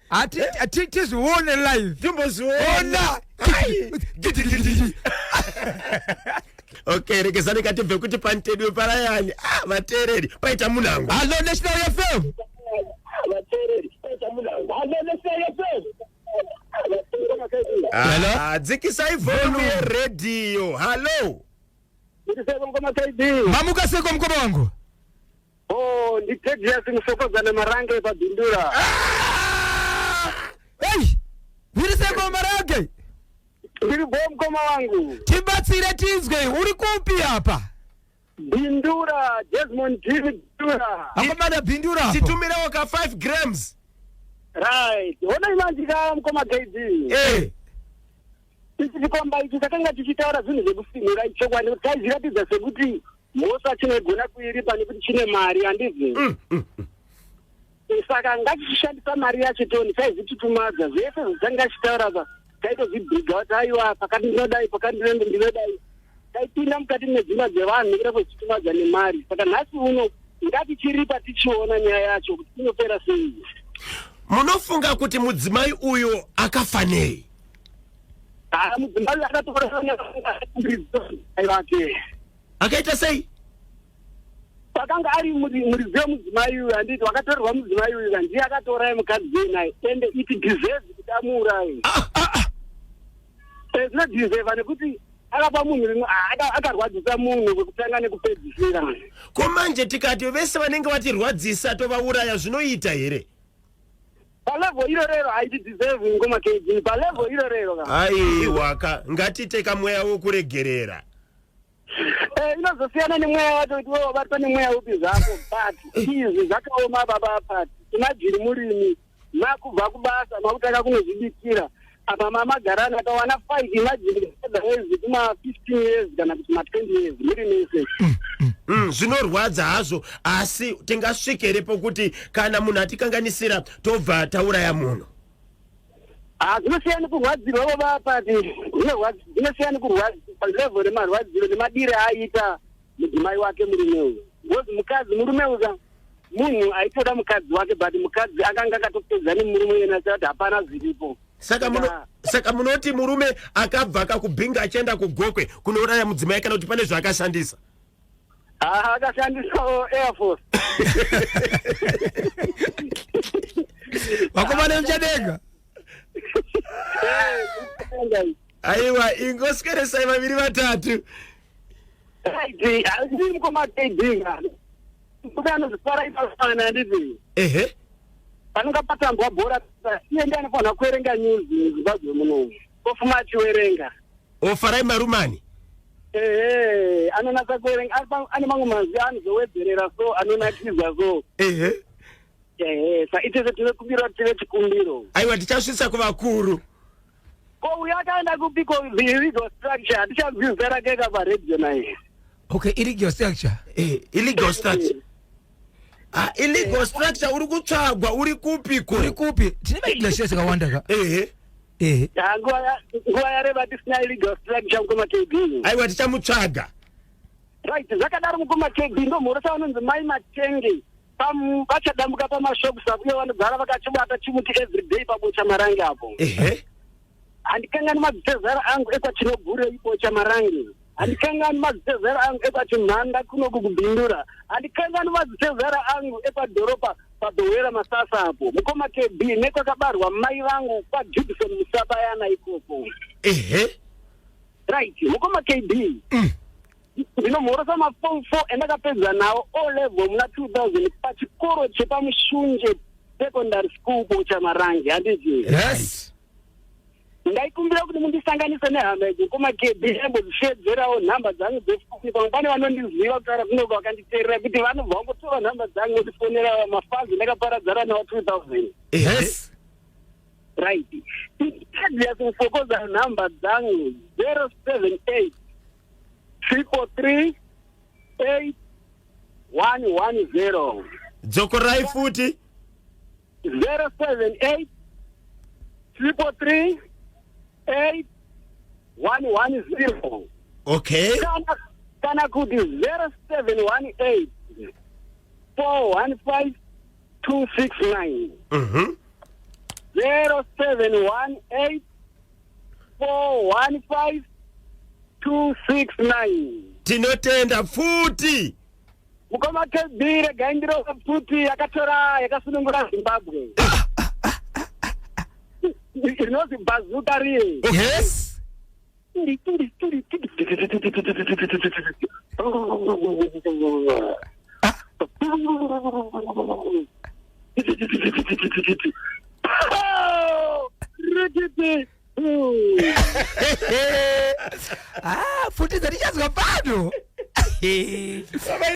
Tizvione live. Timbozviona. Ona. Ai. Okay, rekezani katibve kuti panitedwe parayani. Ah, vateereri, paita munango. Hallo, National FM. Hello? Ah, dzikisai volume yeredhiyo. Hallo. Mamuka seko, mukoma wangu? Oh, nditegias Musokozana Marange paBindura. Ei, viriseko Marange? Ndiri bo, mukoma wangu. Tibatsire tinzwe, uri kupi apa? Bindura, Jesmond Bindura. Akomana, Bindura apo. Titumirawo ka 5 grams. Right, honai manje ka, mukoma KD. Eh. Ichi chikomba ichi chakanga chichitaura zvinhu zvekusimira ichokwadi, kuti taizviratidza sekuti mhosva chinoigona kuiripa nekuti chine mari, handizi? Saka ngachishandisa mari yacho toni chaizvitutumadza zvese zvichanga chitaura pa taitozvibhiga kuti aiwa, pakati ndinodai, pakati ndinodai. Taipinda mukati medzimba dzevanhu nekuda kwezvitutumadza nemari. Saka nhasi uno ngatichiripa tichiona nyaya yacho kuti inopera sei. Munofunga kuti mudzimai uyu akafa nei? Haa, mudzimai akatora mai vake. Akaita sei? Pakanga ari muridzi wemudzimai uyu, handiti? Wakatorerwa mudzimai uyu, kandiye akatouraya mukadzi naye, ende it deserves kuti amuuraye. Zvinodeserva nekuti akapa munhu rimwe, akarwadzisa munhu kwekutanga nekupedzisira. Ko manje tikati vese vanenge vatirwadzisa tovauraya, zvinoita here? Palevel irorero haitideserve, ngoma KG, palevel irorero ka. Aiwa ka, ngatiite kamweya wokuregerera. Inozosiyana nemweya wacho kuti iwe wabatwa nemweya upi zvako, but izvi zvakaoma, baba. Pati imagine murimi makubva kubasa, makutanga kunozvibikira apa, mamagarana akawana 5. Imagine otherwise kuma 15 years kana kuti ma 20 years muri mese. Zvinorwadza hazvo, asi tingasvikere pokuti kana munhu atikanganisira tobva tauraya munhu? Ha, zvinosiyana kurwadzirwa, baba. Pati zvinosiyana kurwadzirwa, remarwadziro nemadire aaita mudzimai wake murume uyu, because mukadzi, murume uyu munhu aitoda mukadzi wake, but mukadzi akanga akatopedza nemurume uyena, achati hapana zviripo. Saka saka munoti murume akabva akakubhinga achienda kuGokwe kunouraya mudzimai, kana kuti pane zvaakashandisa? Ha, akashandisawo air force. Vakomana muchadenga. Aiwa, ingosweresai vaviri vatatu. Right, ndiri mukoma KD, murume anozvifara ipafana, handiti? Ehe. Panonga patambwa bhora, iye ndi anofanira kuverenga news muZimbabwe munomu, ofuma achiverenga. Ofarai Marumani. Ehe, anonatsa kuverenga. Ane mamwe mazwi anozowedzerera, so anonakidza so. Ehe, sa itese tine kubira, tine chikumbiro. Aiwa, tichasvitsa kuvakuru. Ko uyo akaenda kupiko, the illegal structure? Hatichanzwi zita rake ka paredhiyo naye. Okay, illegal structure. Illegal structure. Ah, illegal structure, uri kutsvagwa, uri kupiko? Uri kupi? Tine maillegal structure akawanda ka. Ehe. Ehe. Ah, nguva yareba tisina illegal structure, mukoma KB. Aiwa, tichamutsvaga. Right, zvakadaro, mukoma KB, ndomhorosa vanonzi Mai Matenge vachadambuka pamashops apo, uye vanogara vakachibata chimuti everyday paBocha Marange apo. Handikangani madzitezara angu ekwachinogurei, Bocha Marange. Handikangani madzitezara angu ekwachimhanda kunoku kuBindura. Handikangani madzitezara angu ekwadhoropa padhowera Masasa apo, mukoma KB, nekwakabarwa mai vangu kwaGibson Musabayana ikoko. Right, mukoma KB, ndinomhorosa maform 4 endakapedza nawo O level muna 2000 pachikoro chepaMushunje Secondary School, Bocha Marange, handiti? Yes. Ndaikumbira kuti mundisanganise nehama idzi, mukoma KB, embodzishedzerawo nhamba dzangu dzefoni. Pamwe pane vanondiziva kutaura kunoko vakanditeerera, kuti vanobva vangotora nhamba dzangu vondifonera, mafazi ndakaparadzana nawo 2000. Right, Tedious Mufokoza, nhamba dzangu 078 333 8110. Dzokorai futi. 078 333 8110. Kana kuti 0718 415 269. 0718 415 269. Tinotenda futi. Mukoma KB, regai ndirova pfuti yakatora, yakasunungura Zimbabwe, rinozi bazooka riye. Turi, turi, turi, turi. Oh, rikiti. Ah, pfuti dzatichazwa pano.